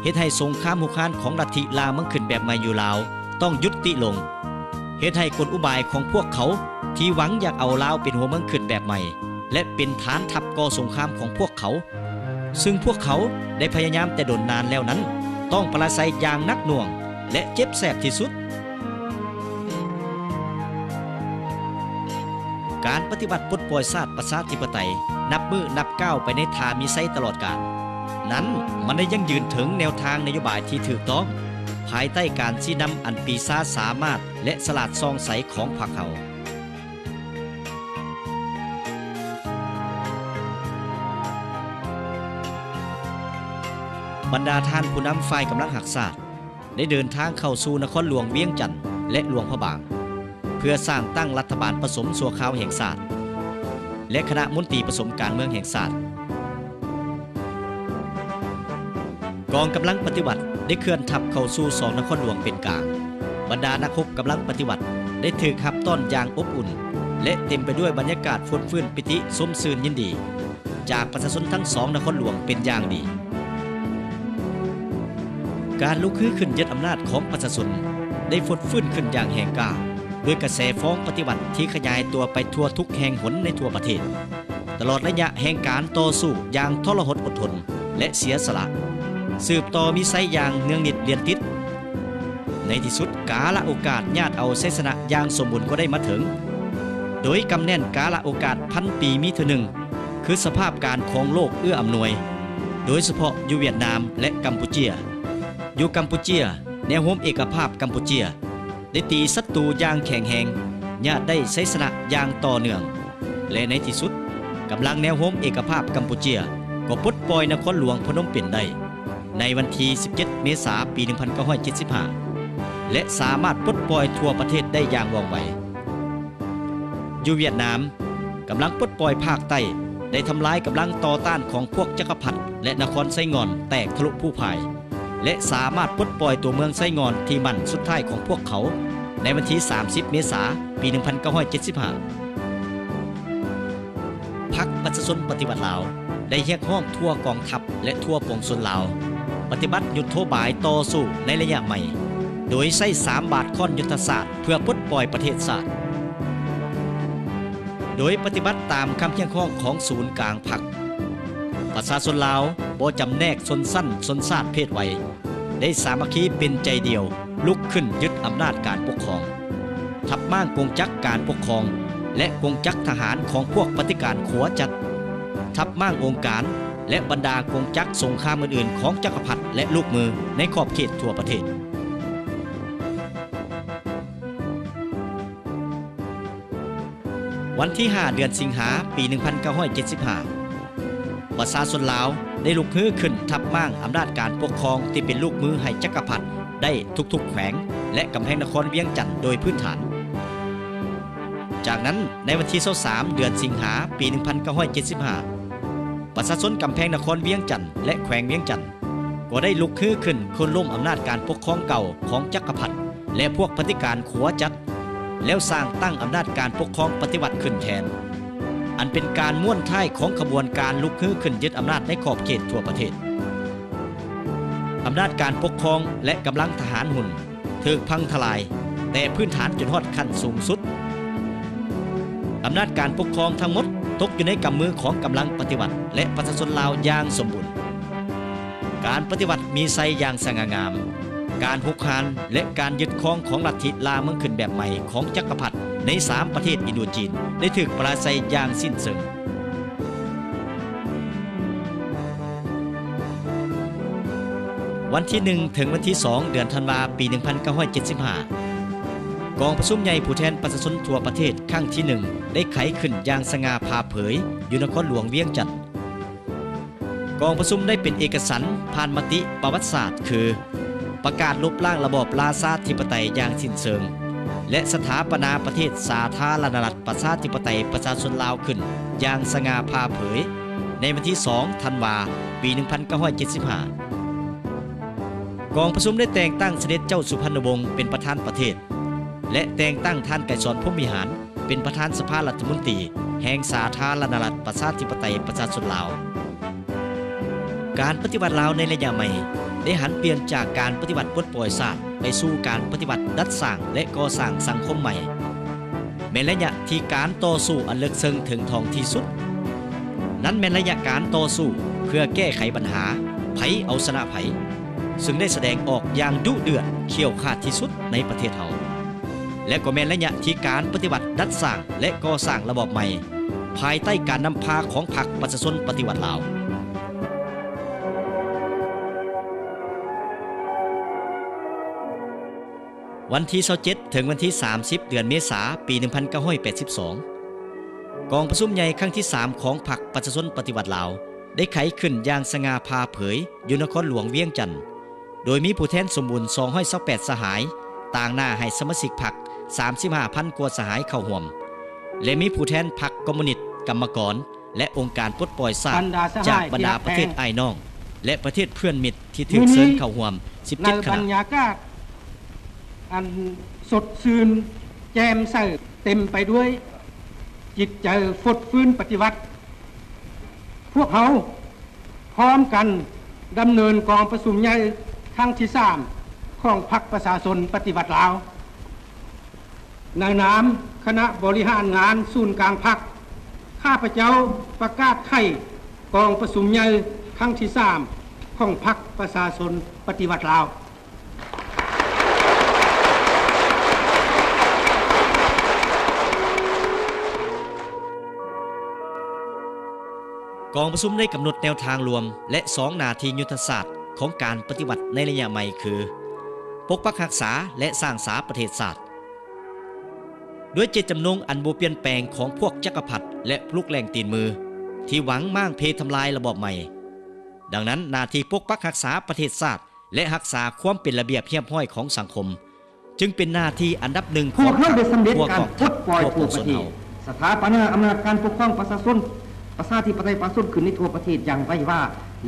ເຮັດໃຫ້ສົງຄາມຮຸກຮານຂອງລັດທິລ່າເມືອງຂຶ້ນແບບໃໝ່ຢູ່ລາວຕ້ອງຍຸດຕິລົງ, ເຮັດໃຫ້ກົນອຸບາຍຂອງພວກເຂົາທີ່ຫວັງຢາກເອົາລາວເປັນຫົວເມືອງຂຶ້ນແບບໃໝ່ ແລະ ເປັນຖານທັບກໍ່ສົງຄາມຂອງພວກເຂົາ, ຊຶ່ງພວກເຂົາໄດ້ພະຍາຍາມແຕ່ດົນນານແລ້ວນັ້ນ ຕ້ອງປະລາໄຊຢ່າງໜັກໜ່ວງ ແລະ ເຈັບແສບທີ່ສຸດ. ການປະຕິວັດປົດປ່ອຍຊາດປະຊາທິປະໄຕ ນັບມື້ນັບກ້າວໄປໃນທ່າມີໄຊຕະຫຼອດການນັ້ນ ມັນໄດ້ຢັ້ງຢືນເຖິງແນວທາງນະໂຍບາຍທີ່ຖືກຕ້ອງ ພາຍໃຕ້ການຊີ້ນຳອັນປີຊາສາມາດ ແລະ ສະຫຼາດສ່ອງໃສຂອງພັກເຮົາ. ບັນດາທ່ານຜູ້ນຳຝ່າຍກຳລັງຮັກຊາດ ໄດ້ເດີນທາງເຂົ້າສູ່ນະຄອນຫຼວງວຽງຈັນ ແລະ ຫຼວງພະບາງ ເພື່ອສ້າງຕັ້ງລັດຖະບານປະສົມຊົ່ວຄາວແຫ່ງຊາດ ແລະ ຄະນະມົນຕີປະສົມການເມືອງແຫ່ງຊາດ. ກອງກຳລັງປະຕິວັດໄດ້ເຄື່ອນທັບເຂົ້າສູ່ສອງນະຄອນຫຼວງເປັນກາງ. ບັນດານັກຮົບກຳລັງປະຕິວັດໄດ້ຖືກຮັບຕ້ອນຢ່າງອົບອຸ່ນ ແລະ ເຕັມໄປດ້ວຍບັນຍາກາດຟົດຟື້ນປີຕິຊົມຊື່ນຍິນດີ ຈາກປະຊາຊົນທັງສອງນະຄອນຫຼວງເປັນຢ່າງດີ. ການລຸກຮືຂຶ້ນຍຶດອຳນາດຂອງປະຊາຊົນໄດ້ຟົດຟື້ນຂຶ້ນຢ່າງແຮງກ້າ ດ້ວຍກະແສຟອງປະຕິວັດທີ່ຂະຫຍາຍຕົວໄປທົ່ວທຸກແຫ່ງຫົນໃນທົ່ວປະເທດ, ຕະຫຼອດໄລຍະແຫ່ງການຕໍ່ສູ້ຢ່າງທໍລະຫົດອົດທົນ ແລະ ເສຍສະຫຼະ, ສືບຕໍ່ມີໄຊຢ່າງເນືອງນິດລຽນຕິດ. ໃນທີ່ສຸດ, ກາລະໂອກາດຍາດເອົາໄຊຊະນະຢ່າງສົມບູນກໍໄດ້ມາເຖິງ, ໂດຍກຳແໜ້ນກາລະໂອກາດພັນປີມີເທື່ອໜຶ່ງ ຄືສະພາບການຂອງໂລກເອື້ອອຳນວຍ, ໂດຍສະເພາະຢູ່ຫວຽດນາມ ແລະ ກຳປູເຈຍ. ຢູ່ກຳປູເຈຍ, ແນວໂຮມເອກະພາບກຳປູເຈຍໄດ້ຕີສັດຕູຢ່າງແຂງແຮງ, ຍາດໄດ້ໄຊຊະນະຢ່າງຕໍ່ເນື່ອງ ແລະ ໃນທີ່ສຸດ, ກຳລັງແນວໂຮມເອກະພາບກຳປູເຈຍກໍປົດປ່ອຍນະຄອນຫຼວງພະນົມເປັນໄດ້ ໃນວັນທີສິບເຈັດ ເມສາ ປີໜຶ່ງພັນເກົ້າຮ້ອຍເຈັດສິບຫ້າ ແລະ ສາມາດປົດປ່ອຍທົ່ວປະເທດໄດ້ຢ່າງວ່ອງໄວ. ຢູ່ຫວຽດນາມ, ກຳລັງປົດປ່ອຍພາກໃຕ້ໄດ້ທຳລາຍກຳລັງຕໍ່ຕ້ານຂອງພວກຈັກກະພັດ ແລະ ນະຄອນໄຊງ່ອນແຕກທະລຸຜູພາຍ ແລະ ສາມາດປົດປ່ອຍຕົວເມືອງໄຊງ່ອນທີ່ໝັ້ນສຸດທ້າຍຂອງພວກເຂົາ ໃນວັນທີສາມສິບ ເມສາ ປີໜຶ່ງພັນເກົ້າຮ້ອຍເຈັດສິບຫ້າ. ພັກປະຊາຊົນປະຕິວັດລາວ ໄດ້ຮຽກຮ້ອງທົ່ວກອງທັບ ແລະ ທົ່ວປວງຊົນລາວ ປະຕິບັດຍຸດໂທບາຍຕໍ່ສູ້ໃນໄລຍະໃໝ່ ໂດຍໃຊ້ສາມບາດຄ້ອນຍຸດທະສາດເພື່ອປົດປ່ອຍປະເທດຊາດ. ໂດຍປະຕິບັດຕາມຄຳຮຽກຮ້ອງຂອງສູນກາງພັກ, ປະຊາຊົນລາວບໍ່ຈຳແນກຊົນຊັ້ນ, ຊົນຊາດ, ເພດໄວ ໄດ້ສາມັກຄີເປັນໃຈດຽວລຸກຂຶ້ນຍຶດອຳນາດການປົກຄອງ, ທັບມ້າງກົງຈັກການປົກຄອງ ແລະ ກົງຈັກທະຫານຂອງພວກປະຕິການຂົວຈັດ, ທັບມ້າງອົງການ ແລະ ບັນດາກົງຈັກສົງຄາມອື່ນໆຂອງຈັກກະພັດ ແລະ ລູກມືໃນຂອບເຂດທົ່ວປະເທດ. ວັນທີຫ້າ ເດືອນສິງຫາ ປີໜຶ່ງພັນເກົ້າຮ້ອຍເຈັດສິບຫ້າ ປະຊາຊົນລາວໄດ້ລຸກຮືຂຶ້ນທັບມ້າງອຳນາດການປົກຄອງທີ່ເປັນລູກມືໃຫ້ຈັກກະພັດໄດ້ທຸກໆແຂວງ ແລະ ກຳແພງນະຄອນວຽງຈັນໂດຍພື້ນຖານ. ຈາກນັ້ນ, ໃນວັນທີຊາວສາມ ເດືອນສິງຫາ ປີໜຶ່ງພັນເກົ້າຮ້ອຍເຈັດສິບຫ້າ ປະຊາຊົນກຳແພງນະຄອນວຽງຈັນ ແລະ ແຂວງວຽງຈັນ ກໍໄດ້ລຸກຮືຂຶ້ນໂຄ່ນລົ້ມອຳນາດການປົກຄອງເກົ່າຂອງຈັກກະພັດ ແລະ ພວກປະຕິການຂົວຈັດ, ແລ້ວສ້າງຕັ້ງອຳນາດການປົກຄອງປະຕິວັດຂຶ້ນແທນ, ອັນເປັນການມ້ວນທ້າຍຂອງຂະບວນການລຸກຮືຂຶ້ນຍຶດອຳນາດໃນຂອບເຂດທົ່ວປະເທດ. ອຳນາດການປົກຄອງ ແລະ ກຳລັງທະຫານຮຸ່ນ ຖືກພັງທະລາຍແຕ່ພື້ນຖານຈົນຮອດຂັ້ນສູງສຸດ. ອຳນາດການປົກຄອງທັງໝົດຕົກຢູ່ໃນກຳມືຂອງກຳລັງປະຕິວັດ ແລະ ປະຊາຊົນລາວຢ່າງສົມບູນ. ການປະຕິວັດມີໄຊຢ່າງສະຫງ່າງາມ. ການຮຸກຮານ ແລະ ການຍຶດຄອງຂອງລັດທິລ່າເມືອງຂຶ້ນແບບໃໝ່ຂອງຈັກກະພັດໃນສາມປະເທດອິນໂດຈີນ ໄດ້ຖືກປະລາໄຊຢ່າງສິ້ນເຊີງ. ວັນທີໜຶ່ງ ເຖິງວັນທີສອງ ເດືອນທັນວາ ປີໜຶ່ງພັນເກົ້າຮ້ອຍເຈັດສິບຫ້າ ກອງປະຊຸມໃຫຍ່ຜູ້ແທນປະຊາຊົນທົ່ວປະເທດຄັ້ງທີໜຶ່ງ ໄດ້ໄຂຂຶ້ນຢ່າງສະຫງ່າຜ່າເຜີຍຢູ່ນະຄອນຫຼວງວຽງຈັນ. ກອງປະຊຸມໄດ້ເປັນເອກະສັນຜ່ານມະຕິປະຫວັດສາດ ຄື ປະກາດລົບລ້າງລະບອບລາຊາທິປະໄຕຢ່າງສິ້ນເຊີງ ແລະ ສະຖາປະນາປະເທດສາທາລະນະລັດ ປະຊາທິປະໄຕປະຊາຊົນລາວຂຶ້ນຢ່າງສະຫງ່າຜ່າເຜີຍ ໃນວັນທີສອງ ທັນວາ ປີໜຶ່ງພັນເກົ້າຮ້ອຍເຈັດສິບຫ້າ. ກອງປະຊຸມໄດ້ແຕ່ງຕັ້ງສະເດັດເຈົ້າສຸພັນນະວົງເປັນປະທານປະເທດ ແລະ ແຕ່ງຕັ້ງທ່ານໄກສອນ ພົມວິຫານ ເປັນປະທານສະພາລັດຖະມົນຕີແຫ່ງສາທາລະນະລັດ ປະຊາທິປະໄຕປະຊາຊົນລາວ. ການປະຕິວັດລາວໃນໄລຍະໃໝ່ ໄດ້ຫັນປ່ຽນຈາກການປະຕິວັດປົດປ່ອຍຊາດ ໄປສູ່ການປະຕິວັດດັດສ້າງ ແລະ ກໍ່ສ້າງສັງຄົມໃໝ່, ແມ່ນໄລຍະທີ່ການຕໍ່ສູ້ອັນເລິກເຊິ່ງເຖິງຖອງທີ່ສຸດ. ນັ້ນແມ່ນໄລຍະການຕໍ່ສູ້ເພື່ອແກ້ໄຂບັນຫາ ໃຜເອົາຊະນະໃຜ, ຊຶ່ງໄດ້ສະແດງອອກຢ່າງດຸເດືອດຂ້ຽວຂາດທີ່ສຸດໃນປະເທດເຮົາ. ແລະ ກໍແມ່ນໄລຍະທີ່ການປະຕິວັດດັດສ້າງ ແລະ ກໍ່ສ້າງລະບອບໃໝ່ ພາຍໃຕ້ການນຳພາຂອງພັກປະຊາຊົນປະຕິວັດລາວ. ວັນທີຊາວເຈັດ ເຖິງວັນທີສາມສິບ ເດືອນເມສາ ປີໜຶ່ງພັນເກົ້າຮ້ອຍແປດສິບສອງ ກອງປະຊຸມໃຫຍ່ຄັ້ງທີສາມຂອງພັກປະຊາຊົນປະຕິວັດລາວ ໄດ້ໄຂຂຶ້ນຢ່າງສະຫງ່າຜ່າເຜີຍຢູ່ນະຄອນຫຼວງວຽງຈັນ ໂດຍມີຜູ້ແທນສົມບູນສອງຮ້ອຍຊາວແປດສະຫາຍ ຕາງໜ້າໃຫ້ສະມາຊິກພັກສາມສິບຫ້າພັນກວ່າສະຫາຍເຂົ້າຮ່ວມ ແລະ ມີຜູ້ແທນພັກຄອມມູນິດ, ກຳມະກອນ ແລະ ອົງການປົດປ່ອຍຊາດ ບັນດາສະຫາຍ ຈາກບັນດາປະເທດອ້າຍນ້ອງ ແລະ ປະເທດເພື່ອນມິດທີ່ຖືກເຊີນເຂົ້າຮ່ວມສິບເຈັດຄະນະ. ບັນຍາກາດອັນສົດຊື່ນແຈ່ມໃສ ເຕັມໄປດ້ວຍຈິດໃຈຟົດຟື້ນປະຕິວັດ ພວກເຮົາ ພ້ອມກັນດຳເນີນກອງປະຊຸມໃຫຍ່ຄັ້ງທີສາມຂອງພັກປະຊາຊົນປະຕິວັດລາວ. ໃນນາມຄະນະບໍລິຫານງານສູນກາງພັກ, ຂ້າພະເຈົ້າປະກາດໄຂກອງປະຊຸມໃຫຍ່ຄັ້ງທີສາມຂອງພັກປະຊາຊົນປະຕິວັດລາວ. ກອງປະຊຸມໄດ້ກຳນົດແນວທາງລວມ ແລະ ສອງໜ້າທີ່ຍຸດທະສາດຂອງການປະຕິວັດໃນໄລຍະໃໝ່ຄື ປົກປັກຮັກສາ ແລະ ສ້າງສາປະເທດຊາດ. ດ້ວຍເຈດຈຳນົງອັນບໍ່ປ່ຽນແປງຂອງພວກຈັກກະພັດ ແລະ ລູກແຫຼ້ງຕີນມື ທີ່ຫວັງມ້າງເພທຳລາຍລະບອບໃໝ່. ດັ່ງນັ້ນ, ໜ້າທີ່ປົກປັກຮັກສາປະເທດຊາດ ແລະ ຮັກສາຄວາມເປັນລະບຽບຮຽບຮ້ອຍຂອງສັງຄົມ ຈຶ່ງເປັນໜ້າທີ່ອັນດັບໜຶ່ງຂອງພັກ, ພວກເຮົາໄດ້ສຳເລັດການປົດປ່ອຍທົ່ວປະເທດ, ສະຖາປະນາອຳນາດການປົກຄອງປະຊາຊົນ, ປະຊາທິປະໄຕປະຊາຊົນຂຶ້ນໃນທົ່ວປະເທດຢ່າງໄວວາ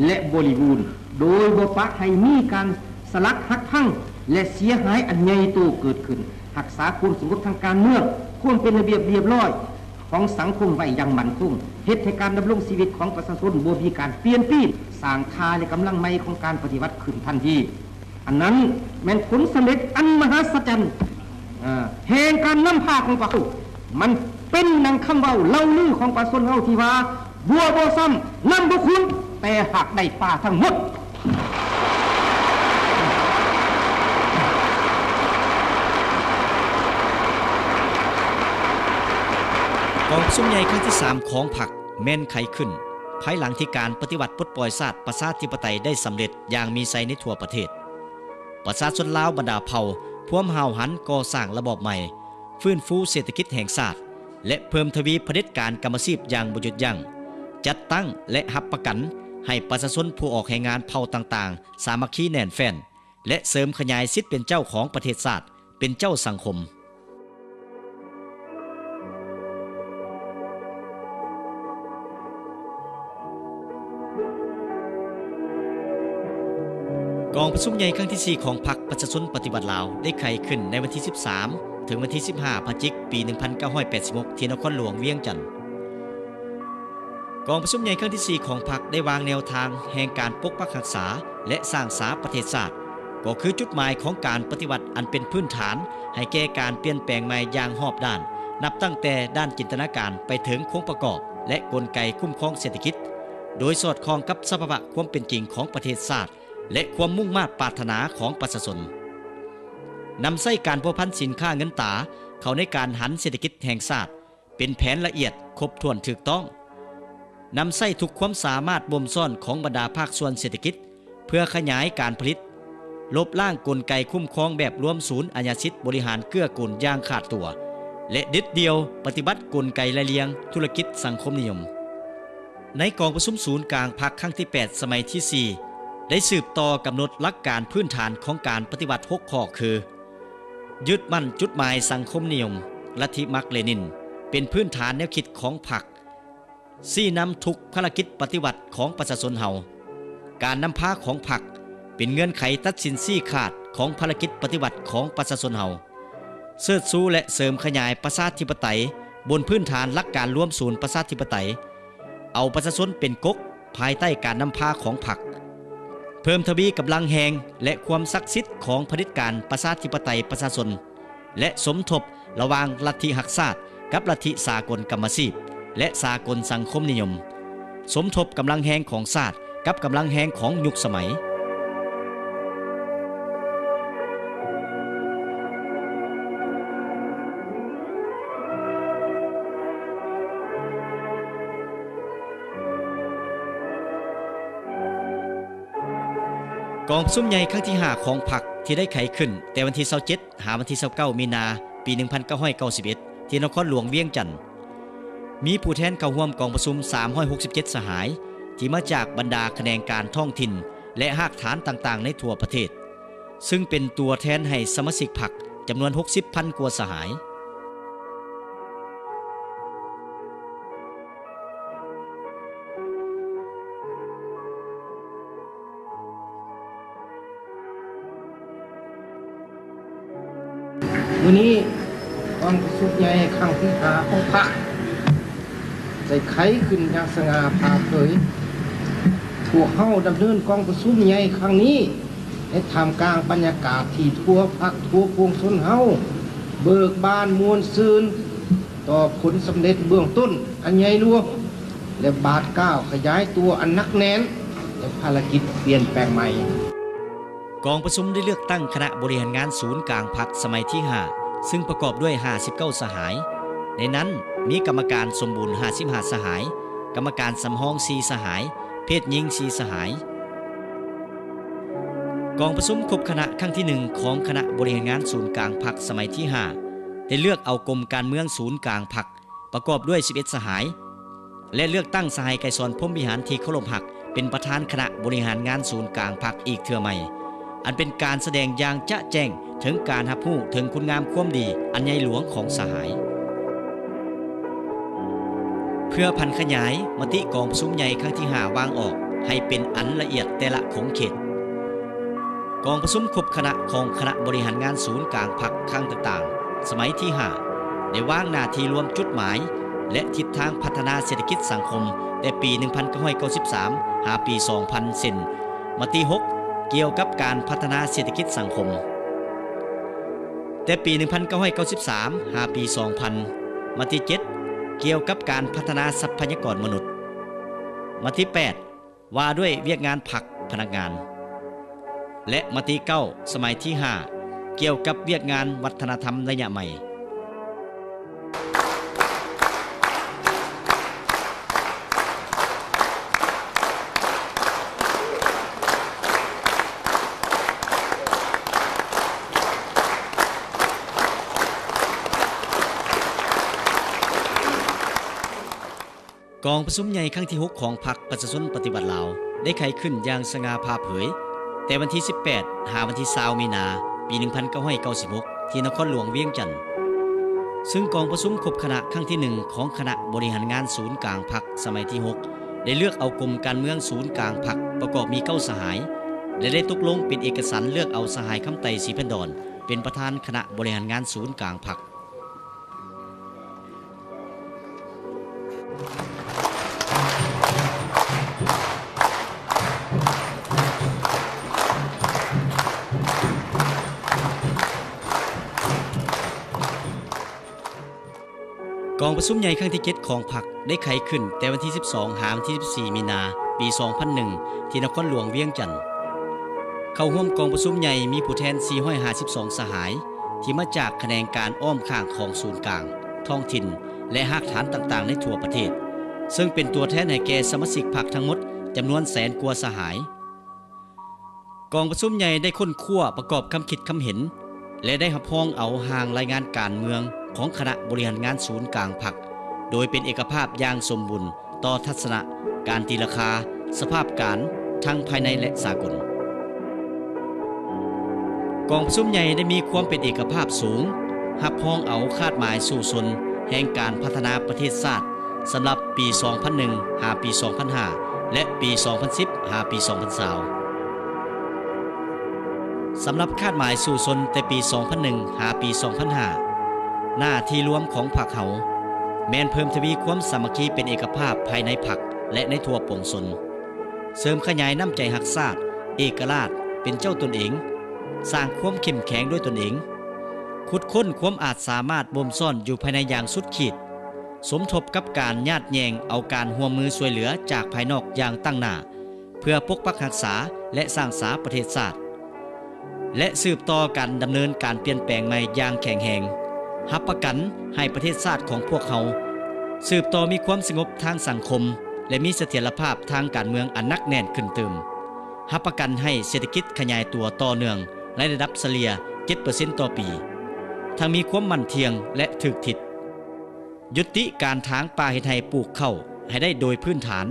ແລະ ບໍລິບູນ, ໂດຍບໍ່ປະໃຫ້ມີການສະຫຼັກຫັກພັງ ແລະ ເສຍຫາຍອັນໃຫຍ່ໂຕເກີດຂຶ້ນ, ຮັກສາຄວາມສະຫງົບທາງການເມືອງ, ຄວາມເປັນລະບຽບລຽບຮ້ອຍ ຂອງສັງຄົມໄວ້ຢ່າງໝັ້ນຄົງ, ເຮັດໃຫ້ການດຳລົງຊີວິດຂອງປະຊາຊົນບໍ່ມີການປ່ຽນປີ້ນ, ສ້າງທ່າແລະກຳລັງໃໝ່ຂອງການປະຕິວັດຂຶ້ນທັນທີ. ອັນນັ້ນແມ່ນຜົນສຳເລັດອັນມະຫັດສະຈັນ ເອີ ແຫ່ງການນຳພາຂອງພວກເຮົາ. ມັນເປັນດັ່ງຄຳເວົ້າເລົ່າລືຂອງປະຊາຊົນເຮົາທີ່ວ່າ ບົວບໍ່ຊ້ຳ ນ້ຳບໍ່ຂຸ້ນ ແຕ່ຫາກໄດ້ປາທັງໝົດ. ກອງປະຊຸມໃຫຍ່ຄັ້ງທີສາມຂອງພັກແມ່ນໄຂຂຶ້ນ ພາຍຫຼັງທີ່ການປະຕິວັດປົດປ່ອຍຊາດປະຊາທິປະໄຕໄດ້ສຳເລັດຢ່າງມີໄຊໃນທົ່ວປະເທດ. ປະຊາຊົນລາວບັນດາເຜົ່າພວມຫ້າວຫັນກໍ່ສ້າງລະບອບໃໝ່, ຟື້ນຟູເສດຖະກິດແຫ່ງຊາດ ແລະ ເພີ່ມທະວີຜະເດັດການກຳມະຊີບຢ່າງບໍ່ຢຸດຢັ້ງ, ຈັດຕັ້ງ ແລະ ຮັບປະກັນໃຫ້ປະຊາຊົນຜູ້ອອກແຮງງານເຜົ່າຕ່າງໆ ສາມັກຄີແໜ້ນແຟ້ນ ແລະ ເສີມຂະຫຍາຍສິດເປັນເຈົ້າຂອງປະເທດຊາດ, ເປັນເຈົ້າສັງຄົມ. ກອງປະຊຸມໃຫຍ່ຄັ້ງທີສີ່ຂອງພັກປະຊາຊົນປະຕິວັດລາວ ໄດ້ໄຂຂຶ້ນໃນວັນທີສິບສາມ ເຖິງວັນທີສິບຫ້າ ພະຈິກ ປີໜຶ່ງພັນເກົ້າຮ້ອຍແປດສິບຫົກ ທີ່ນະຄອນຫຼວງວຽງຈັນ. ກອງປະຊຸມໃຫຍ່ຄັ້ງທີສີ່ຂອງພັກໄດ້ວາງແນວທາງແຫ່ງການປົກປັກຮັກສາ ແລະ ສ້າງສາປະເທດຊາດ, ກໍຄືຈຸດໝາຍຂອງການປະຕິວັດອັນເປັນພື້ນຖານໃຫ້ແກ່ການປ່ຽນແປງໃໝ່ຢ່າງຮອບດ້ານ, ນັບຕັ້ງແຕ່ດ້ານຈິນຕະນາການໄປເຖິງໂຄງປະກອບ ແລະ ກົນໄກຄຸ້ມຄອງເສດຖະກິດ, ໂດຍສອດຄ່ອງກັບສະພາວະຄວາມເປັນຈິງຂອງປະເທດຊາດ ແລະ ຄວາມມຸ່ງມາດປາດຖະໜາຂອງປະຊາຊົນ. ນຳໃຊ້ການພົວພັນສິນຄ້າເງິນຕາເຂົ້າໃນການຫັນເສດຖະກິດແຫ່ງຊາດ ເປັນແຜນລະອຽດ, ຄົບຖ້ວນ, ຖືກຕ້ອງ. ນຳໃຊ້ທຸກຄວາມສາມາດບົ່ມຊ້ອນຂອງບັນດາພາກສ່ວນເສດຖະກິດ ເພື່ອຂະຫຍາຍການຜະລິດ, ລົບລ້າງກົນໄກຄຸ້ມຄອງແບບລວມສູນອາຍາສິດບໍລິຫານເກື້ອກູນຢ່າງຂາດຕົວ ແລະ ເດັດດ່ຽວປະຕິບັດກົນໄກລາຍລຽງທຸລະກິດສັງຄົມນິຍົມ. ໃນກອງປະຊຸມສູນກາງພັກຄັ້ງທີແປດ ສະໄໝທີສີ່ ໄດ້ສືບຕໍ່ກຳນົດຫຼັກການພື້ນຖານຂອງການປະຕິວັດຫົກຂໍ້ຄື ຍຶດໝັ້ນຈຸດໝາຍສັງຄົມນິຍົມ, ລັດທິມາກເລນິນ ເປັນພື້ນຖານແນວຄິດຂອງພັກ, ຊີ້ນຳທຸກພາລະກິດປະຕິວັດຂອງປະຊາຊົນເຮົາ, ການນຳພາຂອງພັກເປັນເງື່ອນໄຂຕັດສິນຊີ້ຂາດຂອງພາລະກິດປະຕິວັດຂອງປະຊາຊົນເຮົາ, ເຊີດຊູ ແລະ ເສີມຂະຫຍາຍປະຊາທິປະໄຕບົນພື້ນຖານຫຼັກການລວມສູນປະຊາທິປະໄຕ, ເອົາປະຊາຊົນເປັນກົກພາຍໃຕ້ການນຳພາຂອງພັກ, ເພີ່ມທະວີກຳລັງແຮງ ແລະ ຄວາມສັກສິດຂອງຜະເດັດການປະຊາທິປະໄຕປະຊາຊົນ ແລະ ສົມທົບລະຫວ່າງລັດທິຮັກຊາດກັບລັດທິສາກົນກຳມະຊີບ ແລະ ສາກົນສັງຄົມນິຍົມ, ສົມທົບກຳລັງແຮງຂອງຊາດກັບກຳລັງແຮງຂອງຍຸກສະໄໝ. ກອງປະຊຸມໃຫຍ່ຄັ້ງທີຫ້າຂອງພັກ ທີ່ໄດ້ໄຂຂຶ້ນແຕ່ວັນທີຊາວເຈັດ ຫາວັນທີຊາວເກົ້າ ມີນາ ປີໜຶ່ງພັນເກົ້າຮ້ອຍເກົ້າສິບເອັດ ທີ່ນະຄອນຫຼວງວຽງຈັນ ມີຜູ້ແທນເຂົ້າຮ່ວມກອງປະຊຸມສາມຮ້ອຍຫົກສິບເຈັດສະຫາຍ ທີ່ມາຈາກບັນດາຂະແໜງການທ້ອງຖິ່ນ ແລະ ຮາກຖານຕ່າງໆໃນທົ່ວປະເທດ, ຊຶ່ງເປັນຕົວແທນໃຫ້ສະມາຊິກພັກຈຳນວນຫົກສິບພັນກວ່າສະຫາຍ. ມື້ນີ້ກອງປະຊຸມໃຫຍ່ຄັ້ງທີຫ້າຂອງພັກ ໄດ້ໄຂຂຶ້ນຢ່າງສະຫງ່າຜ່າເຜີຍ. ພວກເຮົາດຳເນີນກອງປະຊຸມໃຫຍ່ຄັ້ງນີ້ ໃນທ່າມກາງບັນຍາກາດທີ່ທົ່ວພັກທົ່ວປວງຊົນເຮົາເບີກບານມ່ວນຊື່ນ ຕໍ່ຜົນສຳເລັດເບື້ອງຕົ້ນອັນໃຫຍ່ຫຼວງ ແລະ ບາດກ້າວຂະຫຍາຍຕົວອັນໜັກແໜ້ນ ແລະ ພາລະກິດປ່ຽນແປງໃໝ່. ກອງປະຊຸມໄດ້ເລືອກຕັ້ງຄະນະບໍລິຫານງານສູນກາງພັກສະໄໝທີຫ້າ ຊຶ່ງປະກອບດ້ວຍຫ້າສິບເກົ້າສະຫາຍ. ໃນນັ້ນມີກຳມະການສົມບູນຫ້າສິບຫ້າສະຫາຍ, ກຳມະການສຳຮອງສີ່ສະຫາຍ, ເພດຍິງສີ່ສະຫາຍ. ກອງປະຊຸມຄົບຄະນະຄັ້ງທີໜຶ່ງຂອງຄະນະບໍລິຫານງານສູນກາງພັກສະໄໝທີຫ້າ ໄດ້ເລືອກເອົາກົມການເມືອງສູນກາງພັກ ປະກອບດ້ວຍສິບເອັດສະຫາຍ ແລະ ເລືອກຕັ້ງສະຫາຍໄກສອນ ພົມວິຫານ ທີ່ເຄົາລົບຮັກ ເປັນປະທານຄະນະບໍລິຫານງານສູນກາງພັກອີກເທື່ອໃໝ່, ອັນເປັນການສະແດງຢ່າງຈະແຈ້ງເຖິງການຮັບຮູ້ເຖິງຄຸນງາມຄວາມດີອັນໃຫຍ່ຫຼວງຂອງສະຫາຍ. ເພື່ອຜັນຂະຫຍາຍມະຕິກອງປະຊຸມໃຫຍ່ຄັ້ງທີຫ້າວາງອອກໃຫ້ເປັນອັນລະອຽດແຕ່ລະຂົງເຂດ, ກອງປະຊຸມຄົບຄະນະຂອງຄະນະບໍລິຫານງານສູນກາງພັກຄັ້ງຕ່າງໆ ສະໄໝທີຫ້າ ໄດ້ວາງໜ້າທີ່ລວມຈຸດໝາຍ ແລະ ທິດທາງພັດທະນາເສດຖະກິດສັງຄົມ ແຕ່ປີໜຶ່ງພັນເກົ້າຮ້ອຍເກົ້າສິບສາມ ຫາປີສອງພັນ ເຊັ່ນ: ມະຕິຫົກ ກ່ຽວກັບການພັດທະນາເສດຖະກິດສັງຄົມ, ແຕ່ປີໜຶ່ງພັນເກົ້າຮ້ອຍເກົ້າສິບສາມ ຫາປີສອງພັນ, ມະຕິເຈັດ ກ່ຽວກັບການພັດທະນາຊັບພະຍາກອນມະນຸດ, ມະຕິແປດ ວ່າດ້ວຍວຽກງານພັກພະນັກງານ ແລະ ມະຕິເກົ້າ ສະໄໝທີຫ້າ ກ່ຽວກັບວຽກງານວັດທະນະທຳໄລຍະໃໝ່. ກອງປະຊຸມໃຫຍ່ຄັ້ງທີຫົກຂອງພັກປະຊາຊົນປະຕິວັດລາວ ໄດ້ໄຂຂຶ້ນຢ່າງສະຫງ່າຜ່າເຜີຍ ແຕ່ວັນທີສິບແປດ ຫາວັນທີຊາວ ມີນາ ປີໜຶ່ງພັນເກົ້າຮ້ອຍເກົ້າສິບຫົກ ທີ່ນະຄອນຫຼວງວຽງຈັນ, ຊຶ່ງກອງປະຊຸມຄົບຄະນະຄັ້ງທີໜຶ່ງຂອງຄະນະບໍລິຫານງານສູນກາງພັກສະໄໝທີຫົກ ໄດ້ເລືອກເອົາກົມການເມືອງສູນກາງພັກ ປະກອບມີເກົ້າສະຫາຍ ແລະ ໄດ້ຕົກລົງເປັນເອກະສັນເລືອກເອົາສະຫາຍ ຄຳໄຕ ສີພັນດອນ ເປັນປະທານຄະນະບໍລິຫານງານສູນກາງພັກ. ກອງປະຊຸມໃຫຍ່ຄັ້ງທີເຈັດຂອງພັກ ໄດ້ໄຂຂຶ້ນແຕ່ວັນທີສິບສອງ ຫາວັນທີສິບສີ່ ມີນາ ປີສອງພັນໜຶ່ງ ທີ່ນະຄອນຫຼວງວຽງຈັນ. ເຂົ້າຮ່ວມກອງປະຊຸມໃຫຍ່ມີຜູ້ແທນ ສີ່ຮ້ອຍຫ້າສິບສອງ ສະຫາຍ ທີ່ມາຈາກຂະແໜງການອ້ອມຂ້າງຂອງສູນກາງ, ທ້ອງຖິ່ນ ແລະ ຮາກຖານຕ່າງໆໃນທົ່ວປະເທດ, ເຊິ່ງເປັນຕົວແທນໃຫ້ແກ່ສະມາຊິກພັກທັງໝົດຈຳນວນແສນກວ່າສະຫາຍ. ກອງປະຊຸມໃຫຍ່ໄດ້ຄົ້ນຄວ້າປະກອບຄຳຄິດຄຳເຫັນ ແລະ ໄດ້ຮັບຮອງເອົາຮ່າງລາຍງານການເມືອງຂອງຄະນະບໍລິຫານງານສູນກາງພັກ ໂດຍເປັນເອກະພາບຢ່າງສົມບູນຕໍ່ທັດສະນະການຕີລາຄາສະພາບການທັງພາຍໃນ ແລະ ສາກົນ. ກອງປະຊຸມໃຫຍ່ໄດ້ມີຄວາມເປັນເອກະພາບສູງ, ຮັບຮອງເອົາຄາດໝາຍສູ້ຊົນແຫ່ງການພັດທະນາປະເທດຊາດ ສຳລັບປີສອງພັນໜຶ່ງ ຫາປີສອງພັນຫ້າ ແລະ ປີສອງພັນສິບ ຫາປີສອງພັນຊາວ. ສຳລັບຄາດໝາຍສູ້ຊົນແຕ່ປີສອງພັນໜຶ່ງ ຫາປີສອງພັນຫ້າ ໜ້າທີ່ລວມຂອງພັກເຮົາ ແມ່ນເພີ່ມທະວີຄວາມສາມັກຄີເປັນເອກະພາບພາຍໃນພັກ ແລະ ໃນທົ່ວປວງຊົນ, ເສີມຂະຫຍາຍນ້ຳໃຈຮັກຊາດ, ເອກະລາດ, ເປັນເຈົ້າຕົນເອງ, ສ້າງຄວາມເຂັ້ມແຂງດ້ວຍຕົນເອງ, ຂຸດຄົ້ນຄວາມອາດສາມາດບົ່ມຊ້ອນຢູ່ພາຍໃນຢ່າງສຸດຂີດ, ສົມທົບກັບການຍາດແຍ່ງເອົາການຮ່ວມມືຊ່ວຍເຫຼືອຈາກພາຍນອກຢ່າງຕັ້ງໜ້າ ເພື່ອປົກປັກຮັກສາ ແລະ ສ້າງສາປະເທດຊາດ ແລະ ສືບຕໍ່ການດຳເນີນການປ່ຽນແປງໃໝ່ຢ່າງແຂງແຮງ, ຮັບປະກັນໃຫ້ປະເທດຊາດຂອງພວກເຮົາສືບຕໍ່ມີຄວາມສະຫງົບທາງສັງຄົມ ແລະ ມີສະຖຽນລະພາບທາງການເມືອງອັນໜັກແໜ້ນຂຶ້ນຕື່ມ, ຮັບປະກັນໃຫ້ເສດຖະກິດຂະຫຍາຍຕົວຕໍ່ເນື່ອງໃນລະດັບສະເລ່ຍເຈັດເປີເຊັນຕໍ່ປີ, ທັງມີຄວາມໝັ້ນທ່ຽງ ແລະ ຖືກທິດ. ຍຸຕິການຖາງປ່າເຮັດໄຮ່ປູກເຂົ້າໃຫ້ໄດ້ໂດຍພື້ນຖານ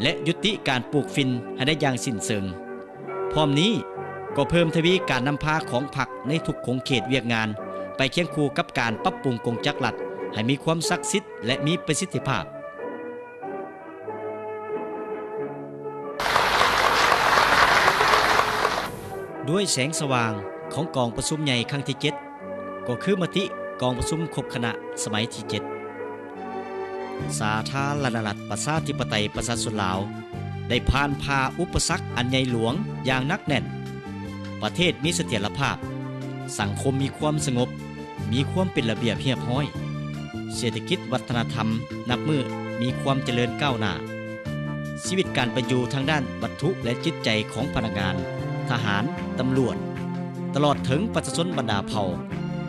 ແລະ ຍຸຕິການປູກຝິ່ນໃຫ້ໄດ້ຢ່າງສິ້ນເຊີງ. ພ້ອມນີ້ກໍເພີ່ມທະວີການນຳພາຂອງພັກໃນທຸກຂົງເຂດວຽກງານ ໄປຄຽງຄູ່ກັບການປັບປຸງກົງຈັກລັດໃຫ້ມີຄວາມສັກສິດ ແລະ ມີປະສິດທິພາບ. ດ້ວຍແສງສະຫວ່າງຂອງກອງປະຊຸມໃຫຍ່ຄັ້ງທີເຈັດ ກໍຄືມະຕິກອງປະຊຸມຄົບຄະນະສະໄໝທີເຈັດ ສາທາລະນະລັດ ປະຊາທິປະໄຕ ປະຊາຊົນລາວ ໄດ້ຜ່ານຜ່າອຸປະສັກອັນໃຫຍ່ຫຼວງຢ່າງໜັກແໜ້ນ, ປະເທດມີສະຖຽນລະພາບ, ສັງຄົມມີຄວາມສະຫງົບ, ມີຄວາມເປັນລະບຽບຮຽບຮ້ອຍ, ເສດຖະກິດວັດທະນະທຳນັບມື້ມີຄວາມຈະເລີນກ້າວໜ້າ, ຊີວິດການເປັນຢູ່ທາງດ້ານວັດຖຸ ແລະ ຈິດໃຈຂອງພະນັກງານ, ທະຫານ, ຕຳຫຼວດ, ຕະຫຼອດເຖິງປະຊາຊົນບັນດາເຜົ່າ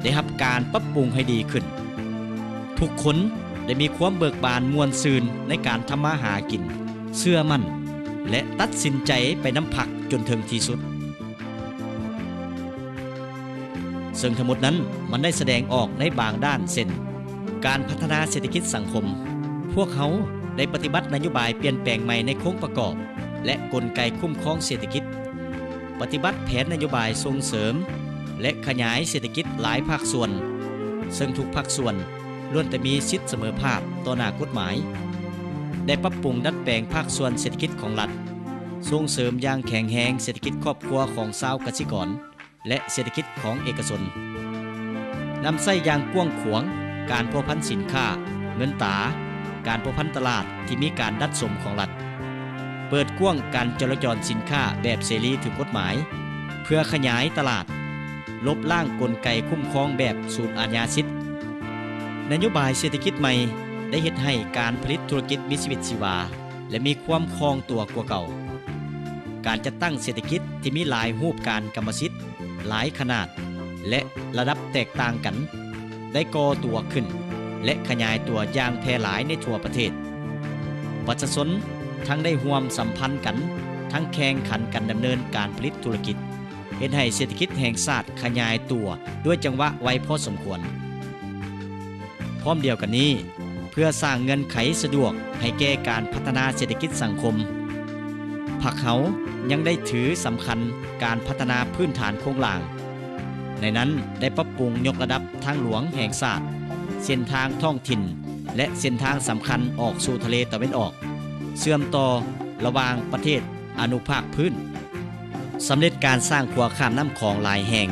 ໄດ້ຮັບການປັບປຸງໃຫ້ດີຂຶ້ນ. ທຸກຄົນໄດ້ມີຄວາມເບີກບານມ່ວນຊື່ນໃນການທຳມາຫາກິນ, ເຊື່ອໝັ້ນ ແລະ ຕັດສິນໃຈໄປນຳພັກຈົນເຖິງທີ່ສຸດ. ເຊິ່ງທັງໝົດນັ້ນມັນໄດ້ສະແດງອອກໃນບາງດ້ານ ເຊັ່ນ ການພັດທະນາເສດຖະກິດສັງຄົມ. ພວກເຮົາໄດ້ປະຕິບັດນະໂຍບາຍປ່ຽນແປງໃໝ່ໃນໂຄງປະກອບ ແລະ ກົນໄກຄຸ້ມຄອງເສດຖະກິດ, ປະຕິບັດແຜນນະໂຍບາຍສົ່ງເສີມ ແລະ ຂະຫຍາຍເສດຖະກິດຫຼາຍພາກສ່ວນ, ເຊິ່ງທຸກພາກສ່ວນ ລ້ວນແຕ່ມີສິດສະເໝີພາບຕໍ່ໜ້າກົດໝາຍ, ໄດ້ປັບປຸງດັດແປງພາກສ່ວນເສດຖະກິດຂອງລັດ, ສົ່ງເສີມຢ່າງແຂງແຮງເສດຖະກິດຄອບຄົວຂອງຊາວກະສິກອນ ແລະ ເສດຖະກິດຂອງເອກະຊົນ, ນຳໃຊ້ຢ່າງກວ້າງຂວາງການພົວພັນສິນຄ້າ, ເງິນຕາ, ການພົວພັນຕະຫຼາດທີ່ມີການດັດສົມຂອງລັດ, ເປີດກວ້າງການຈໍລະຈອນສິນຄ້າແບບເສລີຖືກກົດໝາຍ ເພື່ອຂະຫຍາຍຕະຫຼາດ, ລົບລ້າງກົນໄກຄຸ້ມຄອງແບບສູນອາຍາສິດ. ນະໂຍບາຍເສດຖະກິດໃໝ່ໄດ້ເຮັດໃຫ້ການຜະລິດທຸລະກິດມີຊີວິດຊີວາ ແລະ ມີຄວາມຄ່ອງຕົວກວ່າເກົ່າ. ການຈັດຕັ້ງເສດຖະກິດທີ່ມີຫຼາຍຮູບການກຳມະສິດ, ຫຼາຍຂະໜາດ ແລະ ລະດັບແຕກຕ່າງກັນ ໄດ້ກໍ່ຕົວຂຶ້ນ ແລະ ຂະຫຍາຍຕົວຢ່າງແຜ່ຫຼາຍໃນທົ່ວປະເທດ. ປະຊາຊົນທັງໄດ້ຮ່ວມສຳພັນກັນ, ທັງແຂ່ງຂັນກັນດຳເນີນການຜະລິດທຸລະກິດ, ເຮັດໃຫ້ເສດຖະກິດແຫ່ງຊາດຂະຫຍາຍຕົວດ້ວຍຈັງຫວະໄວພໍສົມຄວນ. ພ້ອມດຽວກັນນີ້, ເພື່ອສ້າງເງື່ອນໄຂສະດວກໃຫ້ແກ່ການພັດທະນາເສດຖະກິດສັງຄົມ, ພັກເຮົາຍັງໄດ້ຖືສຳຄັນການພັດທະນາພື້ນຖານໂຄງລ່າງ, ໃນນັ້ນໄດ້ປັບປຸງຍົກລະດັບທາງຫຼວງແຫ່ງຊາດ, ເສັ້ນທາງທ້ອງຖິ່ນ ແລະ ເສັ້ນທາງສຳຄັນອອກສູ່ທະເລຕາເວັນອອກ, ເຊື່ອມຕໍ່ລະຫວ່າງປະເທດອະນຸພາກພື້ນ, ສຳເລັດການສ້າງຂົວຂ້າມນ້ຳຂອງຫຼາຍແຫ່ງ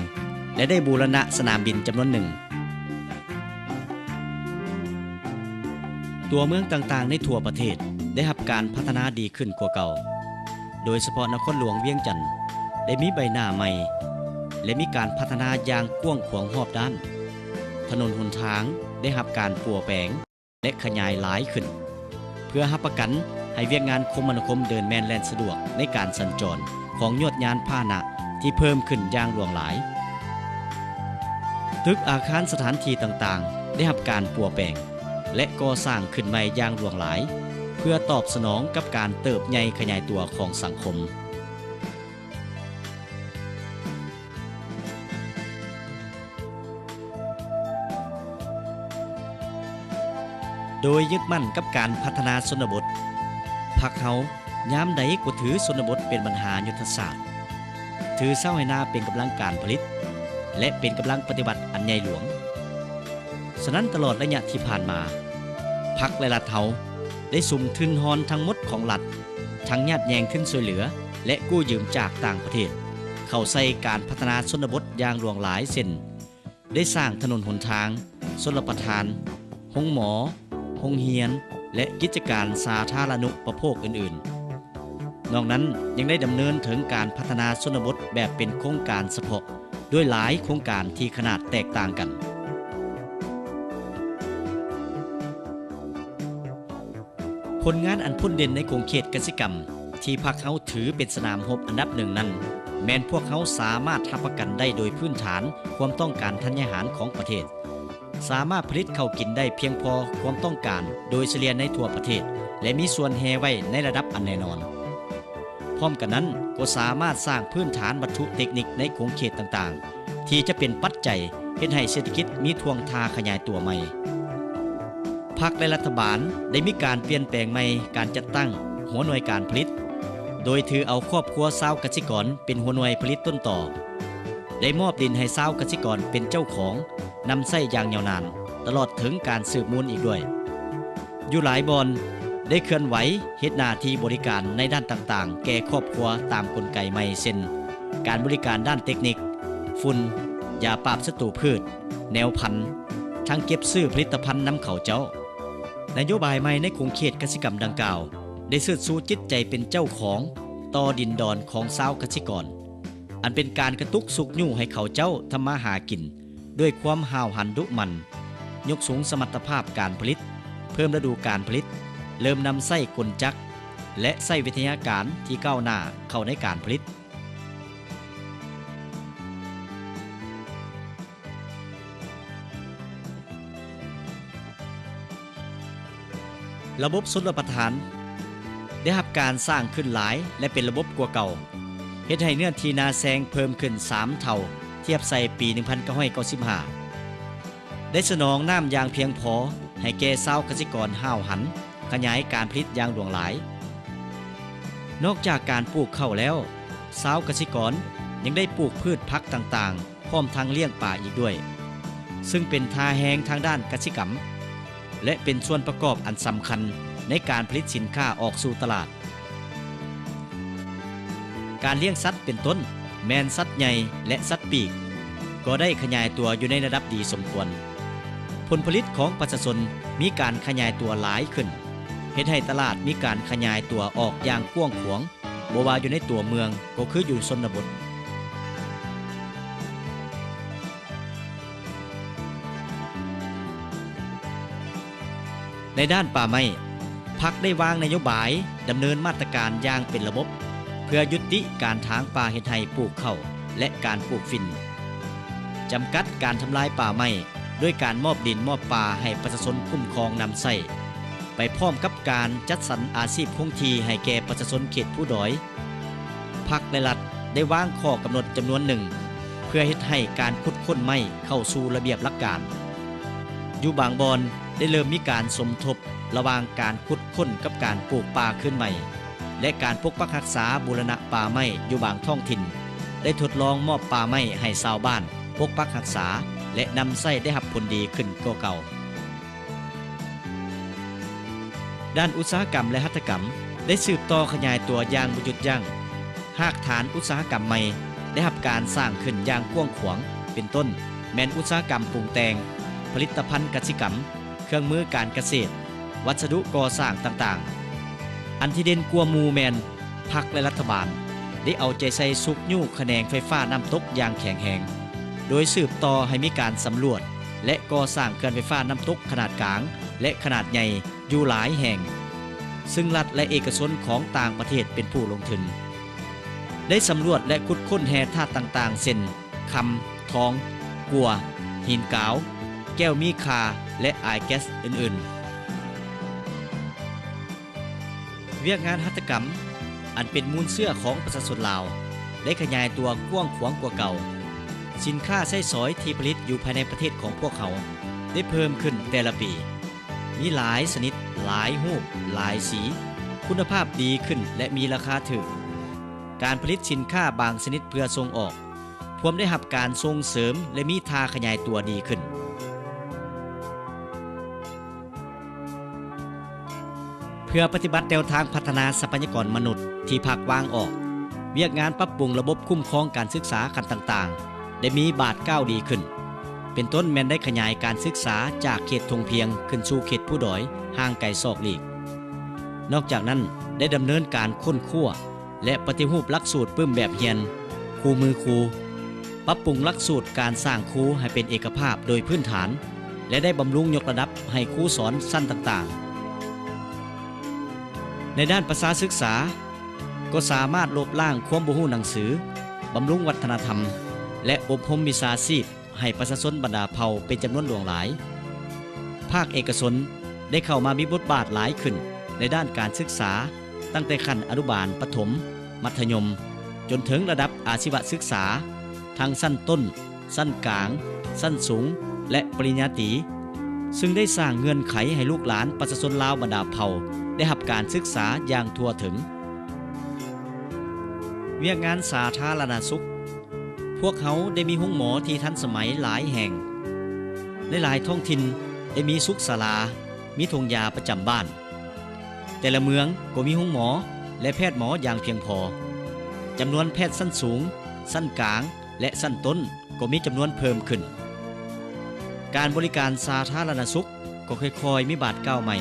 ແລະ ໄດ້ບູລະນະສະໜາມບິນຈຳນວນໜຶ່ງ. ຕົວເມືອງຕ່າງໆໃນທົ່ວປະເທດໄດ້ຮັບການພັດທະນາດີຂຶ້ນກວ່າເກົ່າ, ໂດຍສະເພາະນະຄອນຫຼວງວຽງຈັນໄດ້ມີໃບໜ້າໃໝ່ ແລະ ມີການພັດທະນາຢ່າງກວ້າງຂວາງຮອບດ້ານ, ຖະໜົນຫົນທາງໄດ້ຮັບການປົວແປງ ແລະ ຂະຫຍາຍຫຼາຍຂຶ້ນ, ເພື່ອຮັບປະກັນໃຫ້ວຽກງານຄົມມະນາຄົມເດີນແມ່ນແລ່ນສະດວກໃນການສັນຈອນ, ຂອງຍວດຍານພາຫະນະທີ່ເພີ່ມຂຶ້ນຢ່າງຫຼວງຫຼາຍ. ຕຶກອາຄານສະຖານທີ່ຕ່າງໆ ໄດ້ຮັບການປົວແປງ ແລະ ກໍ່ສ້າງຂຶ້ນໃໝ່ຢ່າງຫຼວງຫຼາຍ ເພື່ອຕອບສະໜອງກັບການເຕີບໃຫຍ່ຂະຫຍາຍຕົວຂອງສັງຄົມ. ໂດຍຍຶດໝັ້ນກັບການພັດທະນາຊົນນະບົດ, ພັກເຮົາຍາມໃດກໍຖືຊົນນະບົດເປັນບັນຫາຍຸດທະສາດ, ຖືຊາວໄຮ່ນາເປັນກຳລັງການຜະລິດ ແລະ ເປັນກຳລັງປະຕິວັດອັນໃຫຍ່ຫຼວງ. ສະນັ້ນ, ຕະຫຼອດໄລຍະທີ່ຜ່ານມາ, ພັກ ແລະ ລັດເຮົາໄດ້ສຸມທຶນຮອນທັງໝົດຂອງລັດ, ທັງຍາດແຍ່ງທຶນຊ່ວຍເຫຼືອ ແລະ ກູ້ຢືມຈາກຕ່າງປະເທດ ເຂົ້າໃສ່ການພັດທະນາຊົນນະບົດຢ່າງຫຼວງຫຼາຍ ເຊັ່ນ ໄດ້ສ້າງຖະໜົນຫົນທາງ, ຊົນລະປະທານ, ໂຮງໝໍ, ໂຮງຮຽນ ແລະ ກິດຈະການສາທາລະນຸປະໂພກອື່ນໆ. ນອກນັ້ນຍັງໄດ້ດຳເນີນເຖິງການພັດທະນາຊົນນະບົດແບບເປັນໂຄງການສະເພາະ ດ້ວຍຫຼາຍໂຄງການທີ່ຂະໜາດແຕກຕ່າງກັນ. ຜົນງານອັນພົ້ນເດັ່ນໃນຂົງເຂດກະສິກຳ ທີ່ພັກເຮົາຖືເປັນສະໜາມຮົບອັນດັບໜຶ່ງນັ້ນ, ແມ່ນພວກເຮົາສາມາດຮັບປະກັນໄດ້ໂດຍພື້ນຖານຄວາມຕ້ອງການທັນຍາຫານຂອງປະເທດ, ສາມາດຜະລິດເຂົ້າກິນໄດ້ພຽງພໍຄວາມຕ້ອງການໂດຍສະເລ່ຍໃນທົ່ວປະເທດ ແລະ ມີສ່ວນແຮ່ໄວ້ໃນລະດັບອັນແນ່ນອນ. ພ້ອມກັນນັ້ນ, ກໍສາມາດສ້າງພື້ນຖານວັດຖຸເຕັກນິກໃນຂົງເຂດຕ່າງໆ ທີ່ຈະເປັນປັດໄຈເຮັດໃຫ້ເສດຖະກິດມີທ່ວງທ່າຂະຫຍາຍຕົວໃໝ່. ພັກ ແລະ ລັດຖະບານໄດ້ມີການປ່ຽນແປງໃໝ່ການຈັດຕັ້ງຫົວໜ່ວຍການຜະລິດ, ໂດຍຖືເອົາຄອບຄົວຊາວກະສິກອນເປັນຫົວໜ່ວຍຜະລິດຕົ້ນຕໍ, ໄດ້ມອບດິນໃຫ້ຊາວກະສິກອນເປັນເຈົ້າຂອງນຳໃຊ້ຢ່າງຍາວນານ, ຕະຫຼອດເຖິງການສືບມູນອີກດ້ວຍ. ຢູ່ຫຼາຍບ່ອນໄດ້ເຄື່ອນໄຫວເຮັດໜ້າທີ່ບໍລິການໃນດ້ານຕ່າງໆແກ່ຄອບຄົວຕາມກົນໄກໃໝ່ ເຊັ່ນ ການບໍລິການດ້ານເຕັກນິກ, ຝຸ່ນ, ຢາປາບສັດຕູພືດ, ແນວພັນ, ທັງເກັບຊື້ຜະລິດຕະພັນນຳເຂົ້າເຈົ້າ. ນະໂຍບາຍໃໝ່ໃນຂົງເຂດກະສິກຳດັ່ງກ່າວ ໄດ້ເຊີດຊູຈິດໃຈເປັນເຈົ້າຂອງຕໍ່ດິນດອນຂອງຊາວກະສິກອນ, ອັນເປັນການກະຕຸກຊຸກຍູ້ໃຫ້ເຂົາເຈົ້າທຳມາຫາກິນດ້ວຍຄວາມຫ້າວຫັນດຸໝັ່ນ, ຍົກສູງສະມັດຕະພາບການຜະລິດ, ເພີ່ມລະດູການຜະລິດ, ເລີ່ມນຳໃຊ້ກົນຈັກ ແລະ ໃຊ້ວິທະຍາການທີ່ກ້າວໜ້າເຂົ້າໃນການຜະລິດ. ລະບົບຊົນລະປະທານໄດ້ຮັບການສ້າງຂຶ້ນຫຼາຍ ແລະ ເປັນລະບົບກວ່າເກົ່າ, ເຮັດໃຫ້ເນື້ອທີ່ນາແຊງເພີ່ມຂຶ້ນສາມເທົ່າ ທຽບໃສ່ປີໜຶ່ງພັນເກົ້າຮ້ອຍເກົ້າສິບຫ້າ ໄດ້ສະໜອງນ້ຳຢ່າງພຽງພໍໃຫ້ແກ່ຊາວກະສິກອນຫ້າວຫັນ ຂະຫຍາຍການຜະລິດຢ່າງຫຼວງຫຼາຍ. ນອກຈາກການປູກເຂົ້າແລ້ວ, ຊາວກະສິກອນຍັງໄດ້ປູກພືດຜັກຕ່າງໆ ພ້ອມທັງລ້ຽງປາອີກດ້ວຍ, ຊຶ່ງເປັນທ່າແຮງທາງດ້ານກະສິກຳ ແລະ ເປັນສ່ວນປະກອບອັນສຳຄັນໃນການຜະລິດສິນຄ້າອອກສູ່ຕະຫຼາດ. ການລ້ຽງສັດເປັນຕົ້ນ ແມ່ນສັດໃຫຍ່ ແລະ ສັດປີກ ກໍໄດ້ຂະຫຍາຍຕົວຢູ່ໃນລະດັບດີສົມຄວນ. ຜົນຜະລິດຂອງປະຊາຊົນມີການຂະຫຍາຍຕົວຫຼາຍຂຶ້ນ, ເຮັດໃຫ້ຕະຫຼາດມີການຂະຫຍາຍຕົວອອກຢ່າງກວ້າງຂວາງ, ບໍ່ວ່າຢູ່ໃນຕົວເມືອງກໍຄືຢູ່ຊົນນະບົດ. ໃນດ້ານປ່າໄມ້, ພັກໄດ້ວາງນະໂຍບາຍດຳເນີນມາດຕະການຢ່າງເປັນລະບົບ ເພື່ອຍຸຕິການຖາງປ່າເຮັດໄຮ່ປູກເຂົ້າ ແລະ ການປູກຝິ່ນ, ຈຳກັດການທຳລາຍປ່າໄມ້ ດ້ວຍການມອບດິນມອບປ່າໃຫ້ປະຊາຊົນຄຸ້ມຄອງນຳໃຊ້, ໄປພ້ອມກັບການຈັດສັນອາຊີບຄົງທີ່ໃຫ້ແກ່ປະຊາຊົນເຂດພູດອຍ. ພັກ ແລະ ລັດໄດ້ວາງຂໍ້ກຳນົດຈຳນວນໜຶ່ງ ເພື່ອເຮັດໃຫ້ການຂຸດຄົ້ນໄມ້ເຂົ້າສູ່ລະບຽບຫຼັກການ. ຢູ່ບາງບ່ອນໄດ້ເລີ່ມມີການສົມທົບລະຫວ່າງການຂຸດຄົ້ນກັບການປູກປ່າຄືນໃໝ່ ແລະ ການປົກປັກຮັກສາບູລະນະປ່າໄມ້. ຢູ່ບາງທ້ອງຖິ່ນໄດ້ທົດລອງມອບປ່າໄມ້ໃຫ້ຊາວບ້ານປົກປັກຮັກສາ ແລະ ນຳໃຊ້ໄດ້ຮັບຜົນດີຂຶ້ນກວ່າເກົ່າ. ດ້ານອຸດສາຫະກຳ ແລະ ຫັດຖະກຳໄດ້ສືບຕໍ່ຂະຫຍາຍຕົວຢ່າງບໍ່ຢຸດຢັ້ງ. ຮາກຖານອຸດສາຫະກຳໃໝ່ໄດ້ຮັບການສ້າງຂຶ້ນຢ່າງກວ້າງຂວາງ, ເປັນຕົ້ນແມ່ນອຸດສາຫະກຳປຸງແຕ່ງ, ຜະລິດຕະພັນກະສິກຳ, ເຄື່ອງມືການກະເສດ, ວັດສະດຸກໍ່ສ້າງຕ່າງໆ. ອັນທີ່ເດັ່ນກວ່າໝູ່ແມ່ນ ພັກ ແລະ ລັດຖະບານໄດ້ເອົາໃຈໃສ່ຊຸກຍູ້ຂະແໜງໄຟຟ້ານ້ຳຕົກຢ່າງແຂງແຮງ, ໂດຍສືບຕໍ່ໃຫ້ມີການສຳຫຼວດ ແລະ ກໍ່ສ້າງເຂື່ອນໄຟຟ້ານ້ຳຕົກຂະໜາດກາງ ແລະ ຂະໜາດໃຫຍ່ຢູ່ຫຼາຍແຫ່ງ, ຊຶ່ງລັດ ແລະ ເອກະຊົນຂອງຕ່າງປະເທດເປັນຜູ້ລົງທຶນ. ໄດ້ສຳຫຼວດ ແລະ ຂຸດຄົ້ນແຮ່ທາດຕ່າງໆ ເຊັ່ນ ຄຳ, ທອງ, ກົ່ວ, ຫີນກາວ, ແກ້ວມີຄ່າ ແລະ ອາຍແກັສອື່ນໆ. ວຽກງານຫັດຖະກຳ ອັນເປັນມູນເຊື້ອຂອງປະຊາຊົນລາວ ໄດ້ຂະຫຍາຍຕົວກວ້າງຂວາງກວ່າເກົ່າ. ສິນຄ້າໃຊ້ສອຍທີ່ຜະລິດຢູ່ພາຍໃນປະເທດຂອງພວກເຮົາ ໄດ້ເພີ່ມຂຶ້ນແຕ່ລະປີ. ມີຫຼາຍຊະນິດ, ຫຼາຍຮູບ, ຫຼາຍສີ, ຄຸນນະພາບດີຂຶ້ນ ແລະ ມີລາຄາຖືກ. ການຜະລິດສິນຄ້າບາງຊະນິດເພື່ອສົ່ງອອກ ພວມໄດ້ຮັບການສົ່ງເສີມ ແລະ ມີທ່າຂະຫຍາຍຕົວດີຂຶ້ນ. ເພື່ອປະຕິບັດແນວທາງພັດທະນາຊັບພະຍາກອນມະນຸດທີ່ພັກວາງອອກ, ວຽກງານປັບປຸງລະບົບຄຸ້ມຄອງການສຶກສາຂັ້ນຕ່າງໆ ໄດ້ມີບາດກ້າວດີຂຶ້ນ, ເປັນຕົ້ນແມ່ນໄດ້ຂະຫຍາຍການສຶກສາຈາກເຂດທົ່ງພຽງຂຶ້ນສູ່ເຂດພູດອຍຫ່າງໄກສອກຫຼີກ. ນອກຈາກນັ້ນ, ໄດ້ດຳເນີນການຄົ້ນຄວ້າ ແລະ ປະຕິຮູບຫຼັກສູດປຶ້ມແບບຮຽນຄູ່ມືຄູ, ປັບປຸງຫຼັກສູດການສ້າງຄູໃຫ້ເປັນເອກະພາບໂດຍພື້ນຖານ ແລະ ໄດ້ບຳລຸງຍົກລະດັບໃຫ້ຄູສອນຊັ້ນຕ່າງໆ. ໃນດ້ານປະຊາສຶກສາ ກໍສາມາດລົບລ້າງຄວາມບໍ່ຮູ້ໜັງສື, ບຳລຸງວັດທະນະທຳ ແລະ ອົບຮົມວິຊາຊີບ ໃຫ້ປະຊາຊົນບັນດາເຜົ່າເປັນຈຳນວນຫຼວງຫຼາຍ. ພາກເອກະຊົນໄດ້ເຂົ້າມາມີບົດບາດຫຼາຍຂຶ້ນໃນດ້ານການສຶກສາ, ຕັ້ງແຕ່ຂັ້ນອະນຸບານ, ປະຖົມ, ມັດທະຍົມ, ຈົນເຖິງລະດັບອາຊີວະສຶກສາ, ທັງຊັ້ນຕົ້ນ, ຊັ້ນກາງ, ຊັ້ນສູງ ແລະ ປະລິນຍາຕີ, ຊຶ່ງໄດ້ສ້າງເງື່ອນໄຂໃຫ້ລູກຫຼານປະຊາຊົນລາວບັນດາເຜົ່າໄດ້ຮັບການສຶກສາຢ່າງທົ່ວເຖິງ. ວຽກງານສາທາລະນະສຸກ. ພວກເຮົາໄດ້ມີໂຮງໝໍທີ່ທັນສະໄໝຫຼາຍແຫ່ງ. ໃນຫຼາຍທ້ອງຖິ່ນໄດ້ມີສຸກສາລາ, ມີຖົງຢາປະຈຳບ້ານ. ແຕ່ລະເມືອງກໍມີໂຮງໝໍ ແລະ ແພດໝໍຢ່າງພຽງພໍ. ຈຳນວນແພດຊັ້ນສູງ, ຊັ້ນກາງ ແລະ ຊັ້ນຕົ້ນກໍມີຈຳນວນເພີ່ມຂຶ້ນ. ການບໍລິການສາທາລະນະສຸກ ກໍຄ່ອຍໆມີບາດກ້າວໃໝ່.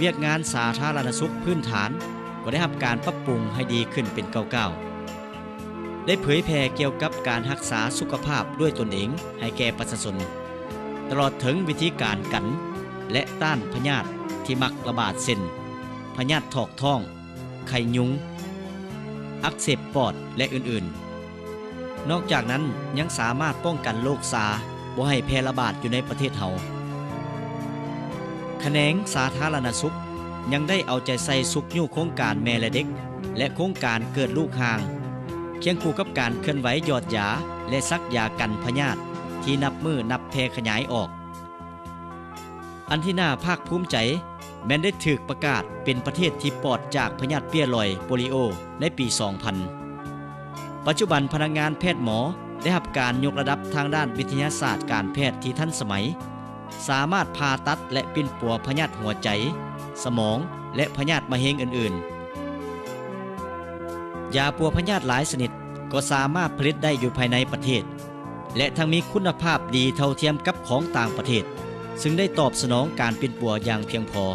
ວຽກງານສາທາລະນະສຸກພື້ນຖານກໍໄດ້ຮັບການປັບປຸງໃຫ້ດີຂຶ້ນເປັນກ້າວໆ. ໄດ້ເຜີຍແຜ່ກ່ຽວກັບການຮັກສາສຸຂະພາບດ້ວຍຕົນເອງໃຫ້ແກ່ປະຊາຊົນ, ຕະຫຼອດເຖິງວິທີການກັນ ແລະ ຕ້ານພະຍາດທີ່ມັກລະບາດ ເຊັ່ນ ພະຍາດຖອກທ້ອງ, ໄຂ້ຍຸງ, ອັກເສບປອດ ແລະ ອື່ນໆ. ນອກຈາກນັ້ນຍັງສາມາດປ້ອງກັນໂລກຊາບໍ່ໃຫ້ແຜ່ລະບາດຢູ່ໃນປະເທດເຮົາ. ຂະແໜງສາທາລະນະສຸກຍັງໄດ້ເອົາໃຈໃສ່ຊຸກຍູ້ໂຄງການແມ່ ແລະ ເດັກ ແລະ ໂຄງການເກີດລູກຫ່າງ, ຄຽງຄູ່ກັບການເຄື່ອນໄຫວຢອດຢາ ແລະ ສັກຢາກັນພະຍາດທີ່ນັບມື້ນັບແຜ່ຂະຫຍາຍອອກ. ອັນທີ່ໜ້າພາກພູມໃຈແມ່ນໄດ້ຖືກປະກາດເປັນປະເທດທີ່ປອດຈາກພະຍາດເປ້ຍລອຍໂປລີໂອໃນປີສອງພັນ. ປັດຈຸບັນພະນັກງານແພດໝໍໄດ້ຮັບການຍົກລະດັບທາງດ້ານວິທະຍາສາດການແພດທີ່ທັນສະໄໝ, ສາມາດຜ່າຕັດ ແລະ ປິ່ນປົວພະຍາດຫົວໃຈ, ສະໝອງ ແລະ ພະຍາດມະເຮັງອື່ນໆ. ຢາປົວພະຍາດຫຼາຍຊະນິດກໍສາມາດຜະລິດໄດ້ຢູ່ພາຍໃນປະເທດ ແລະ ທັງມີຄຸນນະພາບດີເທົ່າທຽມກັບຂອງຕ່າງປະເທດ, ຊຶ່ງໄດ້ຕອບສະໜອງການປິ່ນປົວຢ່າງພຽງພໍ.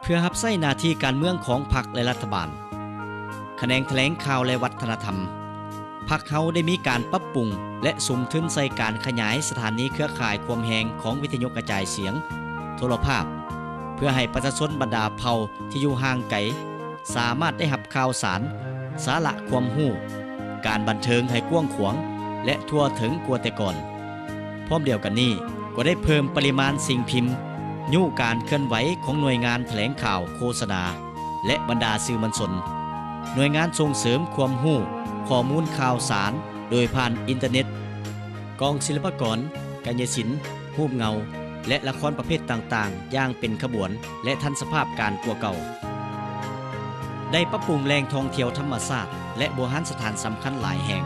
ເພື່ອຮັບໃຊ້ໜ້າທີ່ການເມືອງຂອງພັກ ແລະ ລັດຖະບານ, ຂະແໜງຖະແຫຼງຂ່າວ ແລະ ວັດທະນະທຳ, ພັກເຮົາໄດ້ມີການປັບປຸງ ແລະ ສຸມທຶນໃສ່ການຂະຫຍາຍສະຖານີເຄືອຂ່າຍຄວາມແຮງຂອງວິທະຍຸກະຈາຍສຽງ, ໂທລະພາບ, ເພື່ອໃຫ້ປະຊາຊົນບັນດາເຜົ່າທີ່ຢູ່ຫ່າງໄກ ສາມາດໄດ້ຮັບຂ່າວສານ, ສາລະຄວາມຮູ້, ການບັນເທີງໃຫ້ກວ້າງຂວາງ ແລະ ທົ່ວເຖິງກວ່າແຕ່ກ່ອນ. ພ້ອມດຽວກັນນີ້, ກໍໄດ້ເພີ່ມປະລິມານສິ່ງພິມ, ຍູ້ການເຄື່ອນໄຫວຂອງໜ່ວຍງານຖະແຫຼງຂ່າວ, ໂຄສະນາ ແລະ ບັນດາສື່ມວນຊົນ, ໜ່ວຍງານສົ່ງເສີມຄວາມຮູ້, ຂໍ້ມູນຂ່າວສານໂດຍຜ່ານອິນເຕີເນັດ, ກອງສິລະປາກອນ, ກາຍະສິນ, ຮູບເງົາ ແລະ ລະຄອນປະເພດຕ່າງໆ ຢ່າງເປັນຂະບວນ ແລະ ທັນສະພາບການກວ່າເກົ່າ. ໄດ້ປັບປຸງແຫຼ່ງທ່ອງທ່ຽວທຳມະຊາດ ແລະ ໂບຮານສະຖານສຳຄັນຫຼາຍແຫ່ງ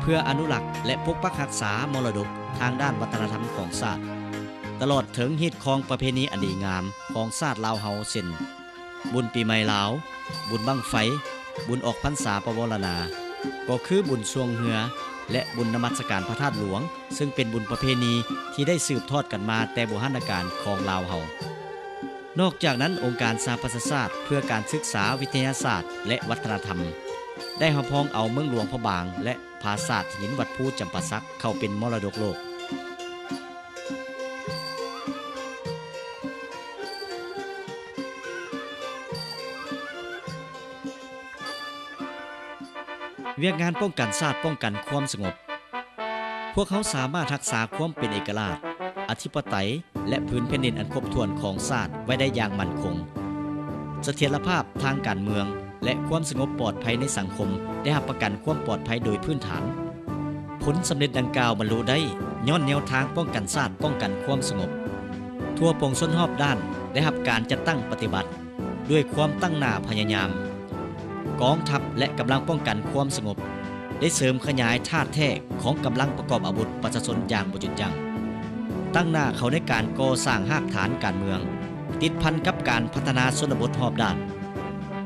ເພື່ອອະນຸລັກ ແລະ ປົກປັກຮັກສາມໍລະດົກທາງດ້ານວັດທະນະທຳຂອງຊາດ, ຕະຫຼອດເຖິງຮີດຄອງປະເພນີອັນດີງາມຂອງຊາດລາວເຮົາ ເຊັ່ນ ບຸນປີໃໝ່ລາວ, ບຸນບັ້ງໄຟ, ບຸນອອກພັນສາປະວໍລະນາ, ກໍຄືບຸນຊ່ວງເຮືອ ແລະ ບຸນນະມັດສະການພະທາດຫຼວງ, ຊຶ່ງເປັນບຸນປະເພນີທີ່ໄດ້ສືບທອດກັນມາແຕ່ບູຮານນະການຂອງລາວເຮົາ. ນອກຈາກນັ້ນ, ອົງການສະຫະປະຊາຊາດເພື່ອການສຶກສາ, ວິທະຍາສາດ ແລະ ວັດທະນະທຳ ໄດ້ຮັບຮອງເອົາເມືອງຫຼວງພະບາງ ແລະ ຜາສາດຫີນວັດພູຈຳປາສັກເຂົ້າເປັນມໍລະດົກໂລກ. ວຽກງານປ້ອງກັນຊາດ, ປ້ອງກັນຄວາມສະຫງົບ. ພວກເຮົາສາມາດຮັກສາຄວາມເປັນເອກະລາດ, ອະທິປະໄຕ ແລະ ພື້ນແຜ່ນດິນອັນຄົບຖ້ວນຂອງຊາດໄວ້ໄດ້ຢ່າງໝັ້ນຄົງ. ສະຖຽນລະພາບທາງການເມືອງ ແລະ ຄວາມສະຫງົບປອດໄພໃນສັງຄົມໄດ້ຮັບປະກັນຄວາມປອດໄພໂດຍພື້ນຖານ. ຜົນສຳເລັດດັ່ງກ່າວບັນລຸໄດ້ຍ້ອນແນວທາງປ້ອງກັນຊາດ, ປ້ອງກັນຄວາມສະຫງົບ. ທົ່ວປວງຊົນຮອບດ້ານໄດ້ຮັບການຈັດຕັ້ງປະຕິບັດ ດ້ວຍຄວາມຕັ້ງໜ້າພະຍາຍາມ. ກອງທັບ ແລະ ກຳລັງປ້ອງກັນຄວາມສະຫງົບ ໄດ້ເສີມຂະຫຍາຍທາດແທ້ຂອງກຳລັງປະກອບອາວຸດປະຊາຊົນຢ່າງບໍ່ຢຸດຢັ້ງ, ຕັ້ງໜ້າເຂົ້າໃນການກໍ່ສ້າງຮາກຖານການເມືອງ ຕິດພັນກັບການພັດທະນາຊົນນະບົດຮອບດ້ານ.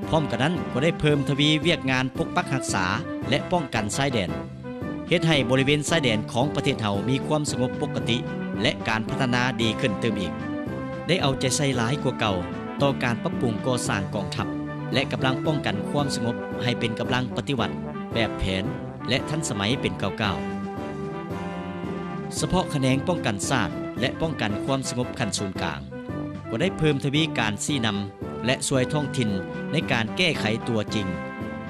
ພ້ອມກັນນັ້ນກໍໄດ້ເພີ່ມທະວີວຽກງານປົກປັກຮັກສາ ແລະ ປ້ອງກັນຊາຍແດນ. ເຮັດໃຫ້ບໍລິເວນຊາຍແດນຂອງປະເທດເຮົາມີຄວາມສະຫງົບປົກກະຕິ ແລະ ການພັດທະນາດີຂຶ້ນຕື່ມອີກ. ໄດ້ເອົາໃຈໃສ່ຫຼາຍກວ່າເກົ່າຕໍ່ການປັບປຸງກໍ່ສ້າງກອງທັບ ແລະ ກຳລັງປ້ອງກັນຄວາມສະຫງົບໃຫ້ເປັນກຳລັງປະຕິວັດແບບແຜນ ແລະ ທັນສະໄໝເປັນກ້າວໆ. ສະເພາະຂະແໜງປ້ອງກັນຊາດ ແລະ ປ້ອງກັນຄວາມສະຫງົບຂັ້ນສູນກາງ ກໍໄດ້ເພີ່ມທະວີການຊີ້ນຳ ແລະ ຊ່ວຍທ້ອງຖິ່ນໃນການແກ້ໄຂຕົວຈິງ,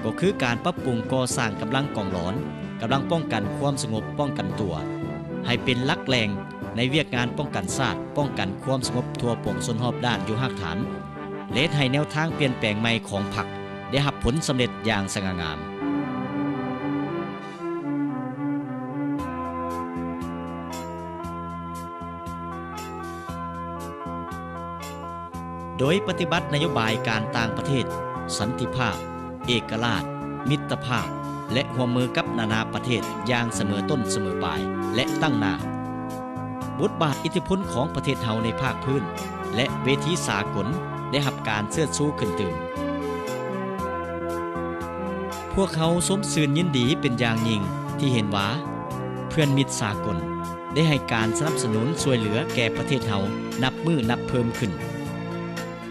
ກໍຄືການປັບປຸງກໍ່ສ້າງກຳລັງກອງຫຼອນ, ກຳລັງປ້ອງກັນຄວາມສະຫງົບປ້ອງກັນຕົວ ໃຫ້ເປັນຫຼັກແຫຼ່ງໃນວຽກງານປ້ອງກັນຊາດ, ປ້ອງກັນຄວາມສະຫງົບທົ່ວປວງຊົນຮອບດ້ານຢູ່ຮາກຖານ ແລະ ເຮັດໃຫ້ແນວທາງປ່ຽນແປງໃໝ່ຂອງພັກໄດ້ຮັບຜົນສຳເລັດຢ່າງສະຫງ່າງາມ. ໂດຍປະຕິບັດນະໂຍບາຍການຕ່າງປະເທດ, ສັນຕິພາບ, ເອກະລາດ, ມິດຕະພາບ ແລະ ຮ່ວມມືກັບນານາປະເທດຢ່າງສະເໝີຕົ້ນສະເໝີປາຍ ແລະ ຕັ້ງໜ້າ. ບົດບາດອິດທິພົນຂອງປະເທດເຮົາໃນພາກພື້ນ ແລະ ເວທີສາກົນໄດ້ຮັບການເຊີດຊູຂຶ້ນຕື່ມ. ພວກເຮົາຊົມຊື່ນຍິນດີເປັນຢ່າງຍິ່ງທີ່ເຫັນວ່າ ເພື່ອນມິດສາກົນໄດ້ໃຫ້ການສະໜັບສະໜູນຊ່ວຍເຫຼືອແກ່ປະເທດເຮົານັບມື້ນັບເພີ່ມຂຶ້ນ.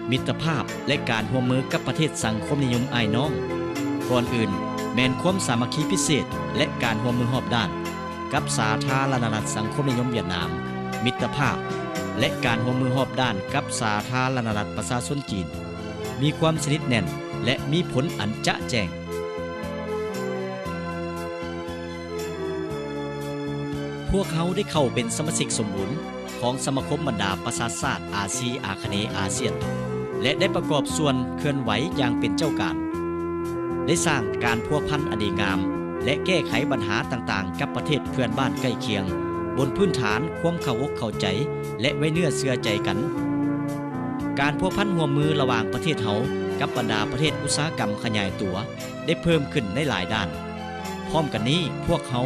ມິດຕະພາບ ແລະ ການຮ່ວມມືກັບປະເທດສັງຄົມນິຍົມອ້າຍນ້ອງ, ກ່ອນອື່ນແມ່ນຄວາມສາມັກຄີພິເສດ ແລະ ການຮ່ວມມືຮອບດ້ານ ກັບສາທາລະນະລັດສັງຄົມນິຍົມຫວຽດນາມ, ມິດຕະພາບ ແລະ ການຮ່ວມມືຮອບດ້ານກັບສາທາລະນະລັດປະຊາຊົນຈີນ ມີຄວາມສະໜິດແໜ້ນ ແລະ ມີຜົນອັນຈະແຈ້ງ. ພວກເຮົາໄດ້ເຂົ້າເປັນສະມາຊິກສົມບູນຂອງສະມາຄົມບັນດາປະຊາຊາດອາຊີອາຄະເນອາຊຽນ ແລະ ໄດ້ປະກອບສ່ວນເຄື່ອນໄຫວຢ່າງເປັນເຈົ້າການ, ໄດ້ສ້າງການພົວພັນອັນດີງາມ ແລະ ແກ້ໄຂບັນຫາຕ່າງໆກັບປະເທດເພື່ອນບ້ານໃກ້ຄຽງ ບົນພື້ນຖານຄວາມເຂົ້າອົກເຂົ້າໃຈ ແລະ ໄວ້ເນື້ອເຊື່ອໃຈກັນ. ການພົວພັນຮ່ວມມືລະຫວ່າງປະເທດເຮົາກັບບັນດາປະເທດອຸດສາຫະກຳຂະຫຍາຍຕົວ ໄດ້ເພີ່ມຂຶ້ນໃນຫຼາຍດ້ານ. ພ້ອມກັນນີ້, ພວກເຮົາ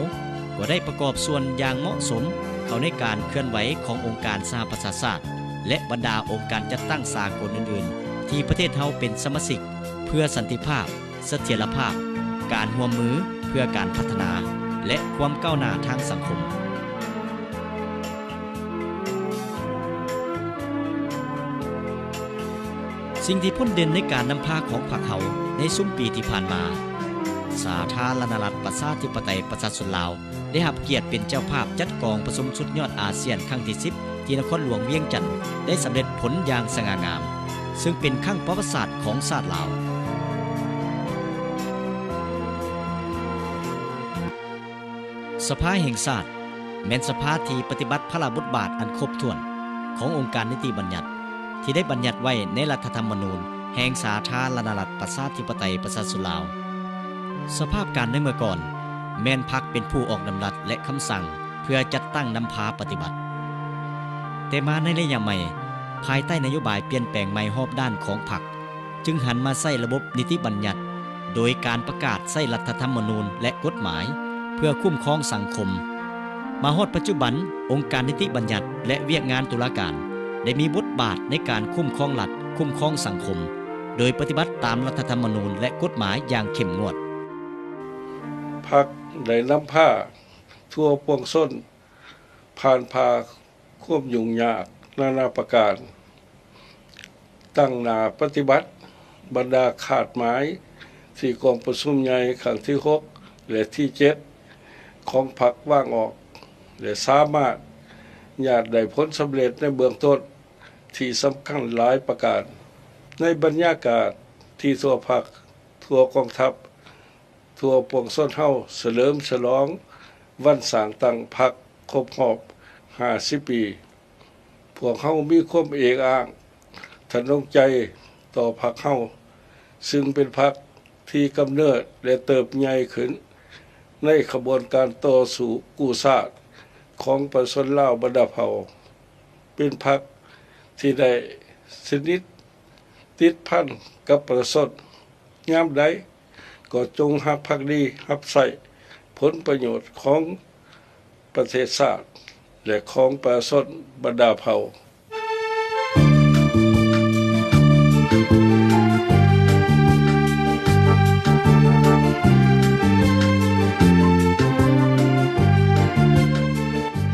ກໍໄດ້ປະກອບສ່ວນຢ່າງເໝາະສົມເຂົ້າໃນການເຄື່ອນໄຫວຂອງອົງການສະຫະປະຊາຊາດ ແລະ ບັນດາອົງການຈັດຕັ້ງສາກົນອື່ນໆ ທີ່ປະເທດເຮົາເປັນສະມາຊິກ ເພື່ອສັນຕິພາບ, ສະຖຽນລະພາບ, ການຮ່ວມມືເພື່ອການພັດທະນາ ແລະ ຄວາມກ້າວໜ້າທາງສັງຄົມ. ສິ່ງທີ່ພົ້ນເດັ່ນໃນການນຳພາຂອງພັກເຮົາໃນຊຸມປີທີ່ຜ່ານມາ, ສາທາລະນະລັດປະຊາທິປະໄຕປະຊາຊົນລາວ ໄດ້ຮັບກຽດເປັນເຈົ້າພາບຈັດກອງປະຊຸມສຸດຍອດອາຊຽນຄັ້ງທີສິບ ທີ່ນະຄອນຫຼວງວຽງຈັນ ໄດ້ສຳເລັດຜົນຢ່າງສະຫງ່າງາມ, ເຊິ່ງເປັນຄັ້ງປະຫວັດສາດຂອງຊາດລາວ. ສະພາແຫ່ງຊາດ ແມ່ນສະພາທີ່ປະຕິບັດພາລະບົດບາດອັນຄົບຖ້ວນຂອງອົງການນິຕິບັນຍັດ ທີ່ໄດ້ບັນຍັດໄວ້ໃນລັດຖະທຳມະນູນແຫ່ງສາທາລະນະລັດປະຊາທິປະໄຕປະຊາຊົນລາວ. ສະພາບການໃນເມື່ອກ່ອນ ແມ່ນພັກເປັນຜູ້ອອກດຳລັດ ແລະ ຄຳສັ່ງເພື່ອຈັດຕັ້ງນຳພາປະຕິບັດ. ແຕ່ມາໃນໄລຍະໃໝ່, ພາຍໃຕ້ນະໂຍບາຍປ່ຽນແປງໃໝ່ຮອບດ້ານຂອງພັກ ຈຶ່ງຫັນມາໃຊ້ລະບົບນິຕິບັນຍັດ ໂດຍການປະກາດໃຊ້ລັດຖະທຳມະນູນ ແລະ ກົດໝາຍ ເພື່ອຄຸ້ມຄອງສັງຄົມ. ມາຮອດປັດຈຸບັນ, ອົງການນິຕິບັນຍັດ ແລະ ວຽກງານຕຸລາການ ໄດ້ມີບົດບາດໃນການຄຸ້ມຄອງລັດ, ຄຸ້ມຄອງສັງຄົມ, ໂດຍປະຕິບັດຕາມລັດຖະທຳມະນູນ ແລະ ກົດໝາຍຢ່າງເຂັ້ມງວດ. ພັກໄດ້ນຳພາທົ່ວປວງຊົນຜ່ານຜ່າ ຄວາມຫຍຸ້ງຍາກນານາປະການ, ຕັ້ງໜ້າປະຕິບັດບັນດາຄາດໝາຍທີ່ກອງປະຊຸມໃຫຍ່ຄັ້ງທີຫົກ ແລະ ທີເຈັດ ຂອງພັກວາງອອກ ແລະ ສາມາດຍາດໄດ້ຜົນສຳເລັດໃນເບື້ອງຕົ້ນທີ່ສຳຄັນຫຼາຍປະການ. ໃນບັນຍາກາດທີ່ທົ່ວພັກ, ທົ່ວກອງທັບ ທົ່ວປວງຊົນເຮົາສະເຫຼີມສະຫຼອງວັນສ້າງຕັ້ງພັກຄົບຮອບຫ້າສິບປີ. ພວກເຮົາມີຄວາມເອກອ້າງທະນົງໃຈຕໍ່ພັກເຮົາ, ຊຶ່ງເປັນພັກທີ່ກຳເນີດ ແລະ ເຕີບໃຫຍ່ຂຶ້ນໃນຂະບວນການຕໍ່ສູ້ກູ້ຊາດຂອງປະຊາຊົນລາວບັນດາເຜົ່າ, ເປັນພັກທີ່ໄດ້ສະໜິດຕິດພັນກັບປະຊາຊົນ. ຍາມໃດກໍຈົ່ງຮັກພັກດີຮັບໃຊ້ຜົນປະໂຫຍດຂອງປະເທດຊາດ ແລະ ຂອງປະຊາຊົນບັນດາເຜົ່າ.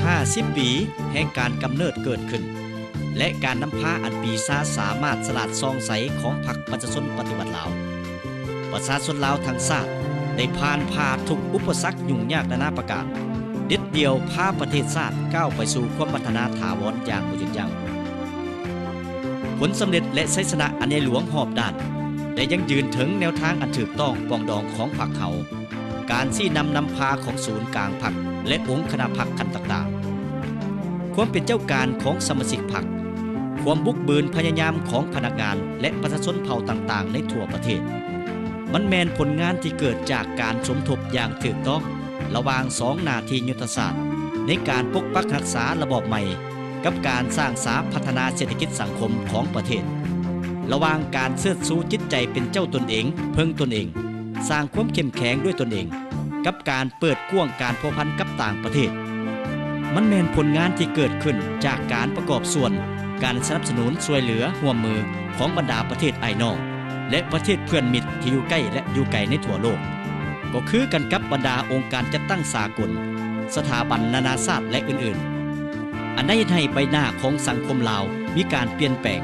ຫ້າສິບປີແຫ່ງການກຳເນີດເກີດຂຶ້ນ ແລະ ການນຳພາອັນປີຊາສາມາດສະຫຼາດສ່ອງໃສຂອງພັກປະຊາຊົນປະຕິວັດລາວ. ປະຊາຊົນລາວທັງຊາດໄດ້ຜ່ານຜ່າທຸກອຸປະສັກຫຍຸ້ງຍາກນານາປະການ, ເດັດດ່ຽວພາປະເທດຊາດກ້າວໄປສູ່ຄວາມພັດທະນາຖາວອນຢ່າງບໍ່ຢຸດຢັ້ງ. ຜົນສຳເລັດ ແລະ ໄຊຊະນະອັນໃຫຍ່ຫຼວງຮອບດ້ານ ໄດ້ຢັ້ງຢືນເຖິງແນວທາງອັນຖືກຕ້ອງປອງດອງຂອງພັກເຮົາ, ການຊີ້ນຳນຳພາຂອງສູນກາງພັກ ແລະ ອົງຄະນະພັກຂັ້ນຕ່າງໆ, ຄວາມເປັນເຈົ້າການຂອງສະມາຊິກພັກ, ຄວາມບຸກບືນພະຍາຍາມຂອງພະນັກງານ ແລະ ປະຊາຊົນເຜົ່າຕ່າງໆໃນທົ່ວປະເທດ. ມັນແມ່ນຜົນງານທີ່ເກີດຈາກການສົມທົບຢ່າງຖືກຕ້ອງລະຫວ່າງສອງໜ້າທີ່ຍຸດທະສາດໃນການປົກປັກຮັກສາລະບອບໃໝ່ ກັບການສ້າງສາພັດທະນາເສດຖະກິດສັງຄົມຂອງປະເທດ, ລະຫວ່າງການເຊີດຊູຈິດໃຈເປັນເຈົ້າຕົນເອງ, ເພິ່ງຕົນເອງ, ສ້າງຄວາມເຂັ້ມແຂງດ້ວຍຕົນເອງ, ກັບການເປີດກວ້າງການພົວພັນກັບຕ່າງປະເທດ. ມັນແມ່ນຜົນງານທີ່ເກີດຂຶ້ນຈາກການປະກອບສ່ວນ, ການສະໜັບສະໜູນຊ່ວຍເຫຼືອຮ່ວມມືຂອງບັນດາປະເທດອ້າຍນ້ອງ ແລະ ປະເທດເພື່ອນມິດທີ່ຢູ່ໃກ້ ແລະ ຢູ່ໄກໃນທົ່ວໂລກ, ກໍຄືກັນກັບບັນດາອົງການຈັດຕັ້ງສາກົນ, ສະຖາບັນນານາຊາດ ແລະ ອື່ນໆ, ອັນໄດ້ເຮັດໃຫ້ໃບໜ້າຂອງສັງຄົມລາວມີການປ່ຽນແປງ.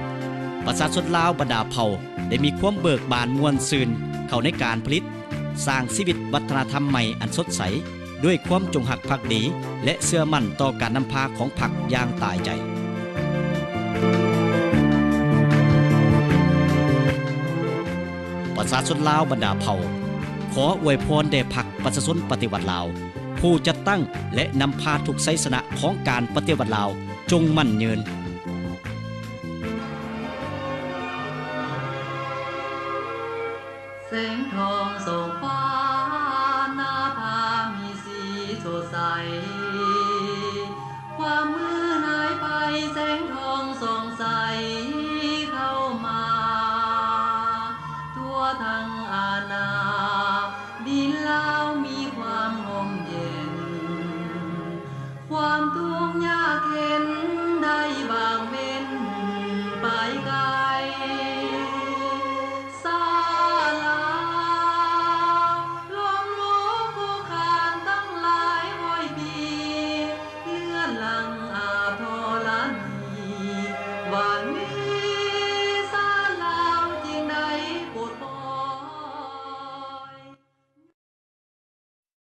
ປະຊາຊົນລາວບັນດາເຜົ່າໄດ້ມີຄວາມເບີກບານມ່ວນຊື່ນເຂົ້າໃນການຜະລິດ, ສ້າງຊີວິດວັດທະນະທຳໃໝ່ອັນສົດໃສ ດ້ວຍຄວາມຈົງຮັກພັກດີ ແລະ ເຊື່ອໝັ້ນຕໍ່ການນຳພາຂອງພັກຢ່າງຕາຍໃຈ. ປະຊາຊົນລາວບັນດາເຜົ່າ ຂໍອວຍພອນແດ່ພັກປະຊາຊົນປະຕິວັດລາວ, ຜູ້ຈັດຕັ້ງ ແລະ ນຳພາທຸກໄຊຊະນະຂອງການປະຕິວັດລາວ ຈົ່ງໝັ້ນຍືນ. ແສງທອງສ່ອງຟ້ານາພາມີສີສົດໃສ, ຄວາມມືນຫາຍໄປ ແສງທອງສ່ອງໃສເຂົ້າມາ, ທົ່ວທັງອານາດິນລາວມີຄວາມຮົ່ມເຢັນ, ຄວາມທຸກຍາກເຂັນ